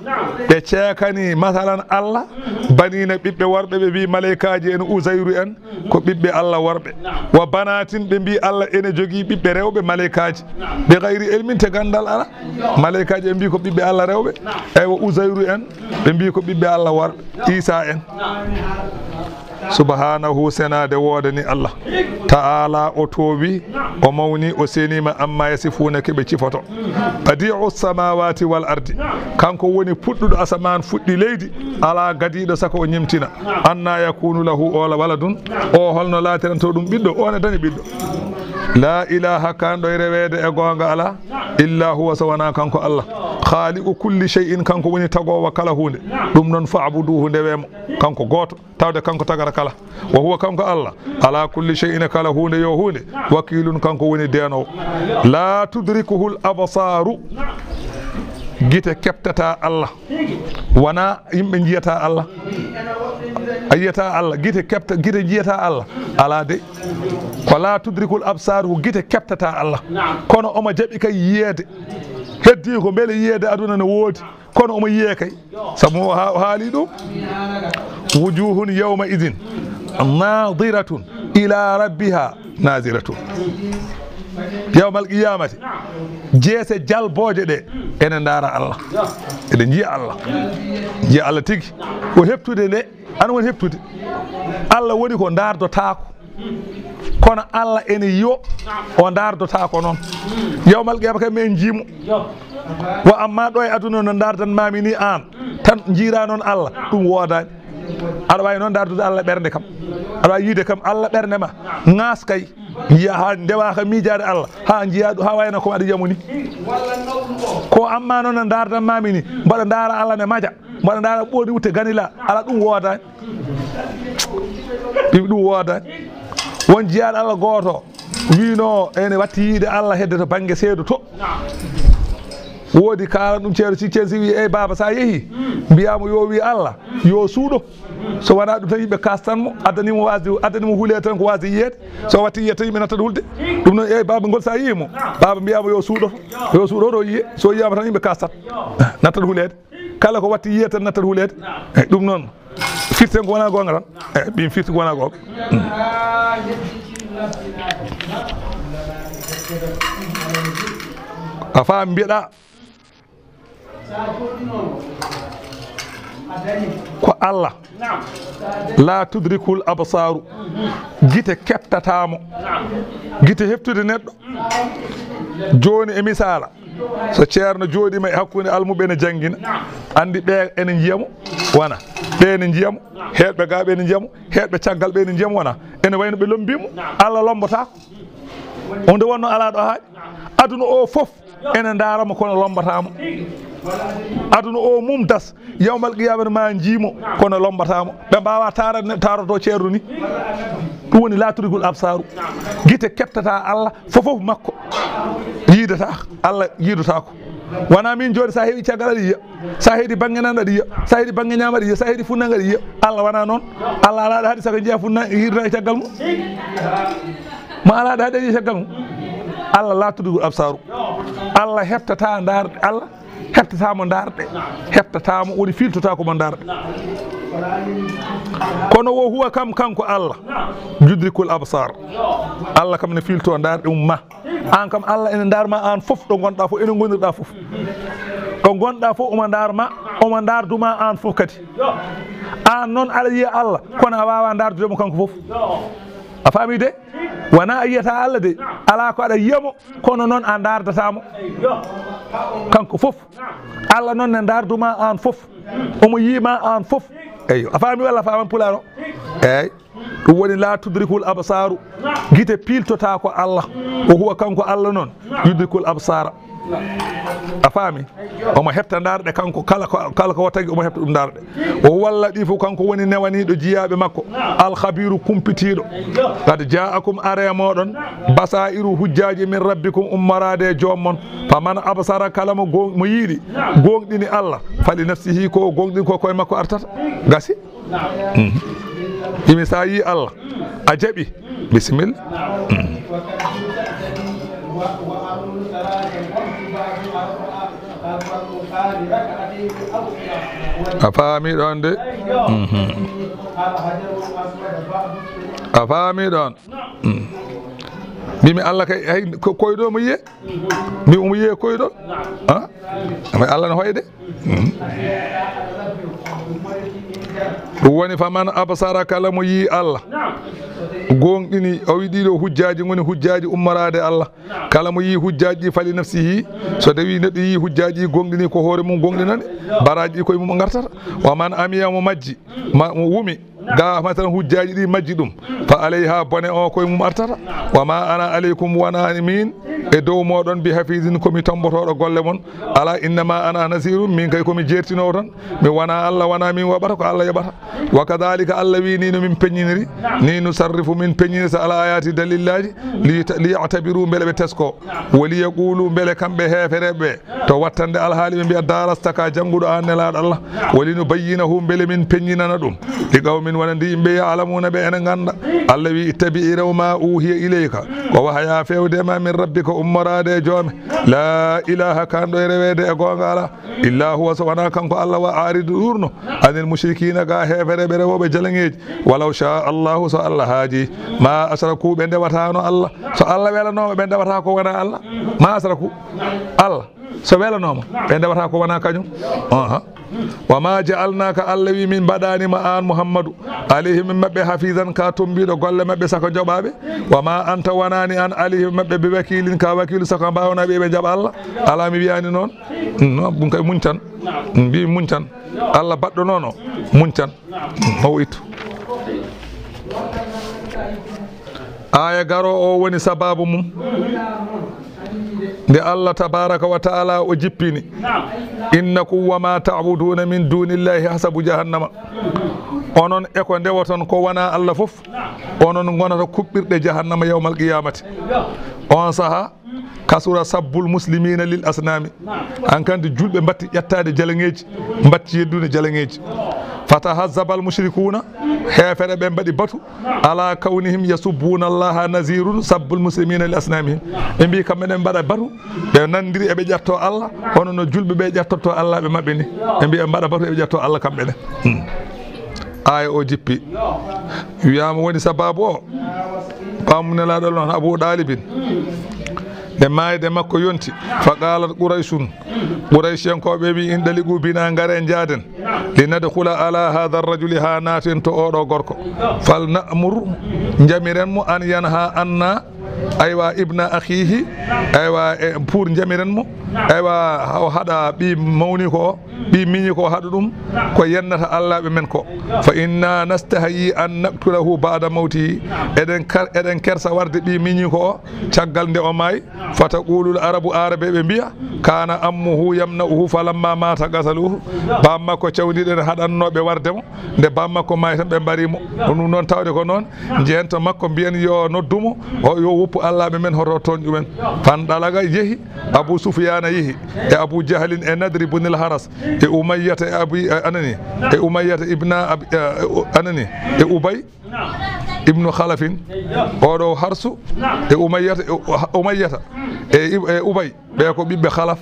ɓe ceekani masalan Allah, banina ɓiɓɓe worɓe, ɓe mbi malaykaaji en Uzayru en ko ɓiɓɓe Allah worɓe. Wa banatin, ɓe mbi Allah ene jogii ɓiɓɓe rewɓe malaykaaji. Bi ghayri ilmin, te ganndal ala. Malaykaaji ɓe mbi ko ɓiɓɓe Allah rewɓe. Eywa Uzayru en, ɓe mbi ko ɓiɓɓe Allah worɓe. Isa en. Subhanahu, senaade woodani Allah. Ta'ala, o toowi, o mawni, o seniima, amma yasifuuna, ke ɓe cifoto. Badi'u samawati wal ardi. Kanko woni puɗɗuɗo asamaan, fuɗɗi leydi. Alaa gadiiɗo saka o ñemtina. Anna yakunu lahu ola waladun. O holno laatiranto ɗum ɓiɗɗo? O ne dañi ɓiɗɗo. La ilaha, kanɗo e reweede e goonga alaa. Illa huwa, so wonaa kanko Allah. Khaliqu kulli shay'in, kanko woni tagoowo kala huunde. Ɗum noon, fa'buduhu, ndewe mo. Kanko gooto. Tawde kanko tagata kala. Wa huwa, kanko Allah, ala kulli shay'in, kala huunde yo huunde, wakilun, kanko woni deenoowo. La tudrikuhul absaru. Gite keɓtata Allah. Wona yimɓe njiyata Allah. A yiyata Allah. Gite keɓta, gite njiyata Allah. Alaa de. Ko la tudrikul absaru, ko gite keɓtata Allah. Kono omo jaɓi kay yiyeede. Heddii ko mbele yiyeede aduna no woodi. Kono omo yiyee kay. Sabu o ha-, o haali ɗum. Wujuhun yawma idin nadiratun ila rabbiha naziratun. Yawmal qiyamati, jeese jalbooje ɗe ene ndaara Allah. Eɗe njiya Allah. Njiya Allah tigi. Ko heɓtude nde, an woni heɓtude. Allah woni ko ndaardotaako. Kono Allah ene yiyo, o ndaardotaako noon. Yawmal qiyama kam en njiimo. Wa amma ɗo e aduna no ndaardan mami ni aan, tan njiira noon Allah, ɗum woodaani. Aɗa waawi noon ndaardude Allah ɓernde kam. Aɗa waawi yiide kam Allah ɓernde ma. Ŋaas kay. Njiya haa ndewa ka miijaade Allah. Haa njiya ɗum, haa wayna ko aɗa yiyamo ni. Ko amma noon no ndaardan mami ni. Mbaɗa ndaara Allah ne maja. Mbaɗa ndaara ɓoodi wutte ganila. Ala ɗum woodaani. Ɗum, ɗum woodaani. Won jiyaaɗo Allah gooto wiino ene watti yiide Allah hedde to bannge seedo to. Woodi kaala ɗum ceedo si ceen si wi, "Ey baaba, sa yehi, mbiyaamo yo wi Allah, yo suuɗo." So wonaa ɗum tan yimɓe kastan mo, addani mo waasde, addani mo hulee tan ko waasde yiyeede. So watti yiyeede tan yimɓe nattat hulde. Ɗum noon, "Ey baaba ngol sa yii mo, baaba mbiyaamo yo suuɗo, yo suuɗo to yiye." So yiyaama tan yimɓe kastat, nattat huleede. Kala ko watti yiyeede tan nattat huleede. Ey, ɗum noon. Firten ko wonaa goonga tan. Eh, ɓin firti ko wonaa goonga. Mm. A faam mbiɗa. Ko Allah. La tudrikul absaru. Gite keɓtataamo. Gite heɓtude neɗɗo. Jooni e misaala. So ceerno jooɗiima e hakkunde almuɓɓe ene janngina, anndi ɓe ene njiya mo, wona? Ɓe ene njiya mo, heeɗɓe gaa ɓe ene njiya mo, heeɗɓe caggal ɓe ene njiya mo, wona? Ene wayno ɓe lombii mo. Allah lombataako. O nde wonno alaa ɗo haaɗi. Aduna o fof ene ndaara mo kono lombataa mo. Aduna o mum das. Yawmal qiyamata ma njii mo, kono lombataa mo. Ɓe mbaawa taarade neɗɗo taaroto ceerno ni. Ɗum woni la tudrikul absaru. Gite keɓtata Allah, fofof makko. Yiidata, Allah yiidotaako. Wona min jooni sa heɓi caggal aɗa yiya. Sa heɗi bannge nano aɗa yiya. Sa heɗi bannge ñaamo aɗa yiya. Sa heɗi funnangue aɗa yiya. Allah wona noon. Allah alaa ɗo haaɗi saka jeeya funnangue yiidata e caggal mum. Ma alaa ɗo haaɗi e caggal mum. Allah la tudrikul absaru. Allah heɓtata ndaarɗe. Allah heɓtata mo ndaarɗe, heɓtata mo, woni fiiltota ko mo ndaarɗe. Kono wo huwa kam, kanko Allah, yudrikul absar. Allah kam ne fiilto ndaarɗe mum ma. Aan kam Allah ene ndaar ma aan fof ɗo ngonɗa fof, ene ngonirɗa fof. Ɗo ngonɗa fof omo ndaar ma, omo ndaar duma aan fof kadi. Aan noon aɗa yiya Allah, kono a waawa ndaardude mo kanko fof. A faami de? Wona a yiyata Allah de, alaa ko aɗa yiya mo, kono noon a ndaardata mo. Kanko fof. Allah noon ne ndaarduma aan fof. Omo yiima aan fof. Eyyo, a faami walla a faamani pulaar o? Eey. Ɗum woni la tudrikul absaru. Gite piiltota ko Allah. Wo huwa kanko Allah noon. Yudrikul absara. A faami? Omo heɓta ndaarɗe kanko, kala ko, kala ko o tagi omo heɓta ɗum ndaarɗe. O huwa al-latifu, kanko woni newaniiɗo jiyaaɓe makko, al-khabiru, kumpitiiɗo. Qad ja'akum, ari e mooɗon, basairu, hujjaaji, min rabbikum, ummoraade e joom mon. Faman absara, kala mo goo-, mo yiiɗi, gooŋɗini Allah, fali nafsihi, ko o gooŋɗini ko koye makko artata. Gasi. Mhm. Imi sa yi Allah, a jaɓi, bisimilla. Mhm. A faami ɗon de. Mhm. A faami ɗon. Mhm. Mbimi Allah kay, hay ko, koyɗo mo yiye. Mbi omo yiye koyɗo. Ha? Amma Allah no hoyde. Mhm. Ɗum woni, faman absara, kala mo yii Allah, gooŋɗini, o wi ɗiɗo hujjaaji ngoni hujjaaji ummoraade Allah. Kala mo yii hujjaaji ɗi, fali nafsihi, so tawi neɗɗo yii hujjaaji ɗi, gooŋɗini, ko hoore mum gooŋɗinani, baraaji ɗi koye mum o ngartata. Wa man amiya, mo majji, ma, mo wumi, ga masalan hujjaaji ɗi majji ɗum, fa alayha, bone o koye mum artata. Wa ma ana alaykum, wonani min e dow mooɗon, bi hafizin, ko mi tombotooɗo golle mon. Ala innama ana nazirun, min kay ko mi jeertinoowo tan. Mi wona Allah, wona min waɓata, ko Allah yoɓata. Wa kadhalika, Allah wi, ni no min peññiniri, ni nusarrifu, min peññinirta, al ayati, dalillaaji, li, li ya'tabiru, mbele ɓe tesko. Wa li yaqulu, mbele kamɓe heefereɓe ɓe, to wattande alhaali ɓe mbiya, darasta, ka jannguɗo an Nelaaɗo Allah. Wa linubayyinahu, mbele min peññinana ɗum, li qawmin, wona ndi yimɓe, ya'lamuna, ɓe ene ngannda. Allah wi, ittabi, rew ma, uhiya ilayka, ko wahaya fewde ma, min rabbika, ummoraade e joome. La ilaha, kanɗo e reweede e goonga alaa, illa huwa, so wonaa kanko Allah, wa aaridu, ɗuurno, anil mushrikina, ga heefereɓe rewooɓe jalaŋeeji. Walaw sha Allahu, so Allah haaji, ma ashraku, ɓe ndewataano Allah. So Allah welanooma, ɓe ndewata ko wonaa Allah. Ma ashraku. Allah so welanooma, ɓe ndewata ko wonaa kañum. Aha. Wa ma ja'alnaka, Allah wi, min mbaɗaani ma an Muhammadu, alayhim, e maɓɓe, hafizan, ka tombiiɗo golle maɓɓe, saka joɓaaɓe. Wa ma anta, wonaani an, alayhim, e maɓɓe, bi wakilin, ka wakiilu, saka mbaawnaa ɓe ɓe jaɓa Allah. Alaa, mi wiyaani noon. No, ɗum kay muñ tan. Mbi muñ tan. Allah baɗɗo noon o, muñ tan. Mawo ittu. Aaya garo o woni sababu mum. Nde Allah tabaraka wa ta'ala o jippini, innakum wa ma ta'buduna min dunillahi hasabu jahannama. Onon e ko ndewoton ko wona Allah fof, onon ngonata kuɓɓirɗe jahannama yawmal qiyamati. On saha, kasura sabbul muslimina lil asnami. Hankkandi julɓe mbatti ƴettaade jalaŋeeji, mbatti yeddude jalaŋeeji. Fatahazzabal mushrikuna, heefere ɓe mbaɗi batu, ala kawnihim yasubbuna Allaha nazirun sabbul muslimina li asnamihim. Ɓe mbi kamɓe ne mbaɗa batu, ɓe nandiri eɓe ƴatto Allah, hono no julɓe ɓe ƴattorto Allah ɓe maɓɓe ni. Ɓe mbi ɓe mbaɗa batu eɓe ƴatto Allah kamɓe ne. Hmm. Aaya o jippi. Wiyama woni sababu o. Paamu Nelaaɗo Allah on Abu Ɗaalibin. Nde maayde makko yonti, fa qaalat Qurayshun, Qurayshiyankooɓe wi, in ɗaliqu bina, ngare njaaden, li nadkhula ala hadha rajuli, haa naaten to oɗo gorko. Fal na'mur, njamiren mo, an yanha anna, aywa, ibna akhihi, aywa, e pour njamiren mo, aywa, o haɗa ɓi mawni ko o, ɓi miñi ko o haɗa ɗum, ko yennata allaaɓe men ko. Fa inna nastahyi an naqtulahu ba'da mawtihi, eɗen kar-, eɗen kersa warde ɓi miñi ko o, caggal nde o maayi. Fataqulul arabu, aarabeeɓe mbiya, kana ammuhu yamna'uhu falamma mata qasaluhu. Baam makko cawndiiɗo ene haɗannoo ɓe warde mo. Nde baam makko maayi tan ɓe mbari mo. Ko ɗum noon tawde ko noon, njehen to makko mbiyen yo noddu mo, o yo woppu allaaɓe men hoto tooñ ɗumen. Fandalaga yehi, Abu Sufyaana yehi, e Abu Jahlin e Nadri bunil Haras, e Umayyata e Abi, e anani, e Umayyata ibna Abi, e, anani, e Ubay ibnu Khalafin, oɗo Harsu, e Umayyata, e Umayyata, e, e Ubay, ɓe ko ɓiɓɓe Khalaf,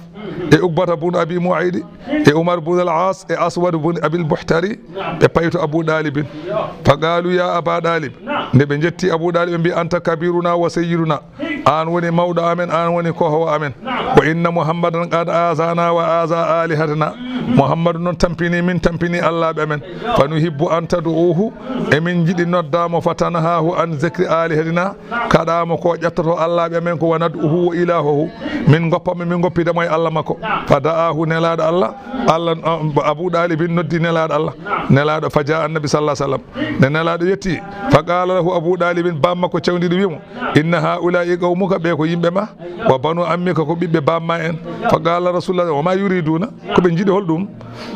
e Uqbata bun Abi Mu'aydi, e Umar bun al-As, e Aswad bun Abil Buhtari, ɓe payi to Abu Ɗaalibin. Fa qaalu ya Aba Ɗaalib, nde ɓe njetti Abu Ɗaalib, ɓe mbi, anta kabiruna wa sayyiduna, aan woni mawɗo amen, aan woni kohowo amen. Wa inna Muhammadan qad azana wa aza alihatana. Muhammadu noon tampini min, tampini allaaɓe amen. Fa nuhibbu an tad'uhu, emin njiɗi nodda mo, fa tanhahu an zikri alihatina, kaɗa mo ko ƴettoto allaaɓe amen ko, wa nad'uhu wa ilahahu, min goppa mo, min goppida mo e Allah makko. Fa da'ahu, Nelaaɗo Allah, Allah, uh, Abu Ɗaalibin noddi Nelaaɗo Allah. Nelaaɗo, fa jaa annabi sallallahu alaihi wasallam. Nde Nelaaɗo yetti, fa qala lahu Abu Ɗaalibin, baam makko cawndiiɗo wi mo, inna haula'i qawmuka, ɓe ko yimɓe ma, wa banu ammika, ko ɓiɓɓe bamma en. Fa qala rasulullah, wa ma yuriduna, ko ɓe njiɗi hol ɗum?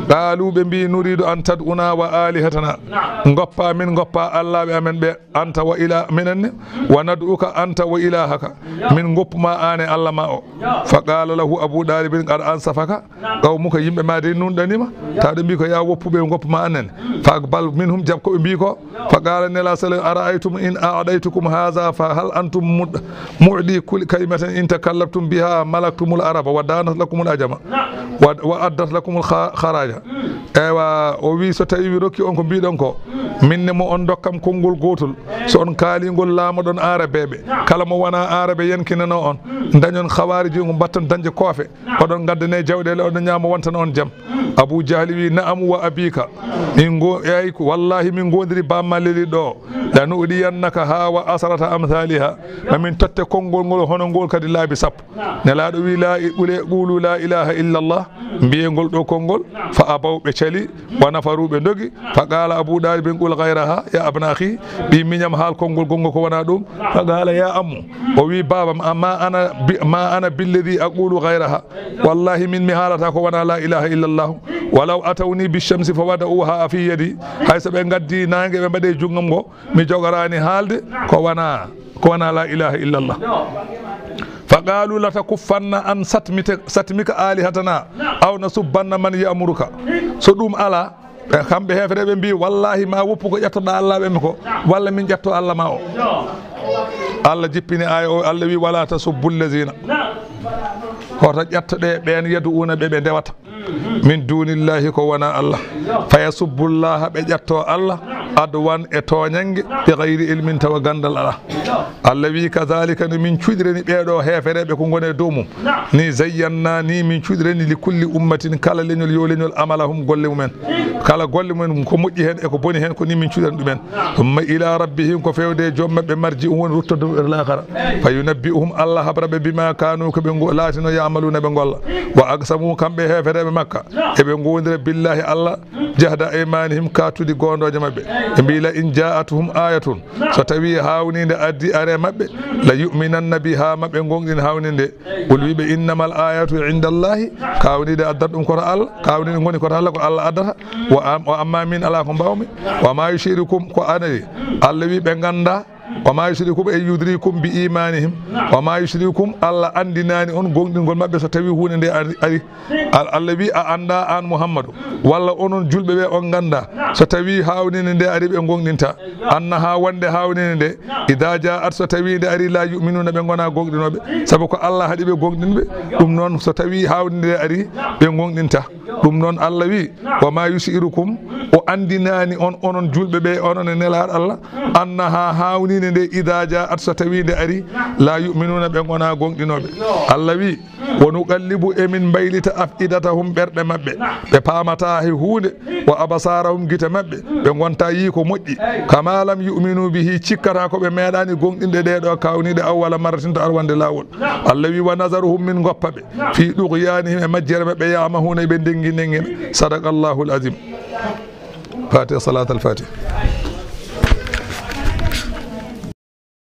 Qalu, ɓe mbi, nuridu an tad'una wa alihatana, goppa min, goppa allaɓe amen ɓe, anta wa ila, minen ni, wa nad'uka anta wa ilahaka, min goppu ma an e Allah ma o. Fa qala lahu Abu Dalibin, qad ansafaka qawmuka, yimɓe ma dey nunɗanima, taw ɓe mbi ko ya woppuɓe goppu ma annen. Fa aqbal minhum, jab ko ɓe mbi ko. Fa qala nela sallam, ara'aytum in a'daytukum hadha fa hal antum mud-, mu'di kulli kalimatin in takallaftum biha malaktumul araba wa danat lakumul ajama wa, wa addat lakumul kha-, kharaja. Eywa, o wi so tawi mi rokki on ko mbiɗon ko, minne mo on dokkam konngol gotol, so on kaalingol laamoɗon Aarabeɓe, kala mo wona Aarabe yankinano on, dañon Khawariji ko mbatton dañde koofe, oɗon ngaddane jawɗele, oɗon ñaama, wontana on jam. Abu Jahli wi, na'am wa abika, min go-, eyyi ko wallahi min gondiri bamma leli ɗo, la nu'diyannaka ha wa asrata amthaliha, ma min totte konngol ngol hono ngol kadi laabi sappo. Nelaaɗo wi, la i-, qule, qulu la ilaha illa Allah, mbiyengol ɗo konngol, fa abaw, ɓe cali, wa nafaru, ɓe dogi, fa qala Abu Dalibin, qul ghayraha, ya abna akhi, ɓi miñam, haal konngol gonngo ko wona ɗum. Fa qala ya ammu, o wi babam, amma ana bi-, ma ana billadi aqulu ghayraha, wallahi min mi haalata ko wona la ilaha illa Allah, walaw atawni bi shamsi fa wada'uha fi yadi, hay so ɓe gaddi nange ɓe mbaɗe junngam ngo, mi jogorani haalde ko wona, ko wona la ilaha illa Allah. Fa qalu latakuffanna an satmita-, satmika alihatana aw nasubbanna man ya'muruka. So ɗum ala, ɓe, kamɓe heefereɓe mbi, wallahi ma woppu ko ƴettoɗa Allah ɓe ko, walla min ƴetto Allah ma o. Allah jippini aya o, Allah wi, wala tasubbu allazina, hoto ƴettoɗe ɓen, yad'una, ɓe ɓe ndewata, min dunillahi, ko wona Allah, fa yasubbullaha, ɓe ƴetto Allah, adwan, e tooñange, bi ghayri ilmin, tawa gandal ala. Allah wi, kadhalika, no min cuɗirani ɓeɗo heefereɓe ko ngone dow mum ni, zayyanna, ni min cuɗirani, li kulli ummatin, kala leñol yo leñol, amalahum, golle mumen, kala golle mumen ko moƴƴi hen e ko boni hen, ko ni min cuɗirani ɗumen. Thumma ila rabbihim, ko fewde e joom maɓɓe, marji'uhum, woni ruttodu e laakhara. Fa yunabbi'uhum, Allah habra ɓe, bima kanu, ko ɓe ngo-, laatino, ya'maluna, ɓe golla. Wa aqsamu, kamɓe heefereɓe Makka, eɓe ngondira billahi Allah, jahda aymanihim, katudi gondoje maɓɓe. Ɓe mbi, la in ja'atuhum ayatun, so tawi hawnide addi are maɓɓe, la yu'minanna biha, maɓe gongɗin hawnide. Qul, wiɓe, innamal ayatu indallahi, kawnide addat ɗum koto Allah, kawnide ngoni koto Allah, ko Allah addata. Wa am-, wa amma min, ala ko mbawmi. Wa ma yushrikum, ko anani. Allah wi ɓe ganda. Wa ma yushrikum ay yudrikum bi imanihim. Wa ma yushrikum, Allah andinani on gongɗingol maɓɓe so tawi hunde nde ari, ari. Al-, Allah wi a anda an Muhammadu, walla onon julɓe ɓe on ganda, so tawi hawnide nde ari ɓe gongɗinta. Annaha, wonde hawnide nde, ida ja'at, so tawi nde ari, la yu'minuna, ɓe gona gongɗinoɓe, sabu ko Allah haɗi ɓe gongɗinɓe. Ɗum noon, so tawi hawnide nde ari, ɓe gongɗinta. Ɗum noon Allah wi, wa ma yush'irukum, o andinani on, onon julɓe ɓe, onon e nelaɗo Allah, annaha, hawnide nde, ida ja'at, so tawi nde ari, la yu'minuna, ɓe gona gongɗinoɓe. Allah wi, wa nuqallibu, emin mbaylita, af'idatahum, ɓerɗe maɓɓe, ɓe paamata hay huunde, wa absarahum, gite maɓɓe, ɓe gonta yii ko moƴƴi, kama lam yu'minu bihi, cikkata ko ɓe meeɗani gongɗinde ɗe ɗo kawniɗe, awwala marratin, to arwande lawol. Allah wi, wa nazaruhum, min goppa ɓe, fi dughyanihim, e majjere maɓɓe, ya'mahuna, ɓe dengi dengina. Sadaqallahu al-azim. Fatiha, salatul fatiha.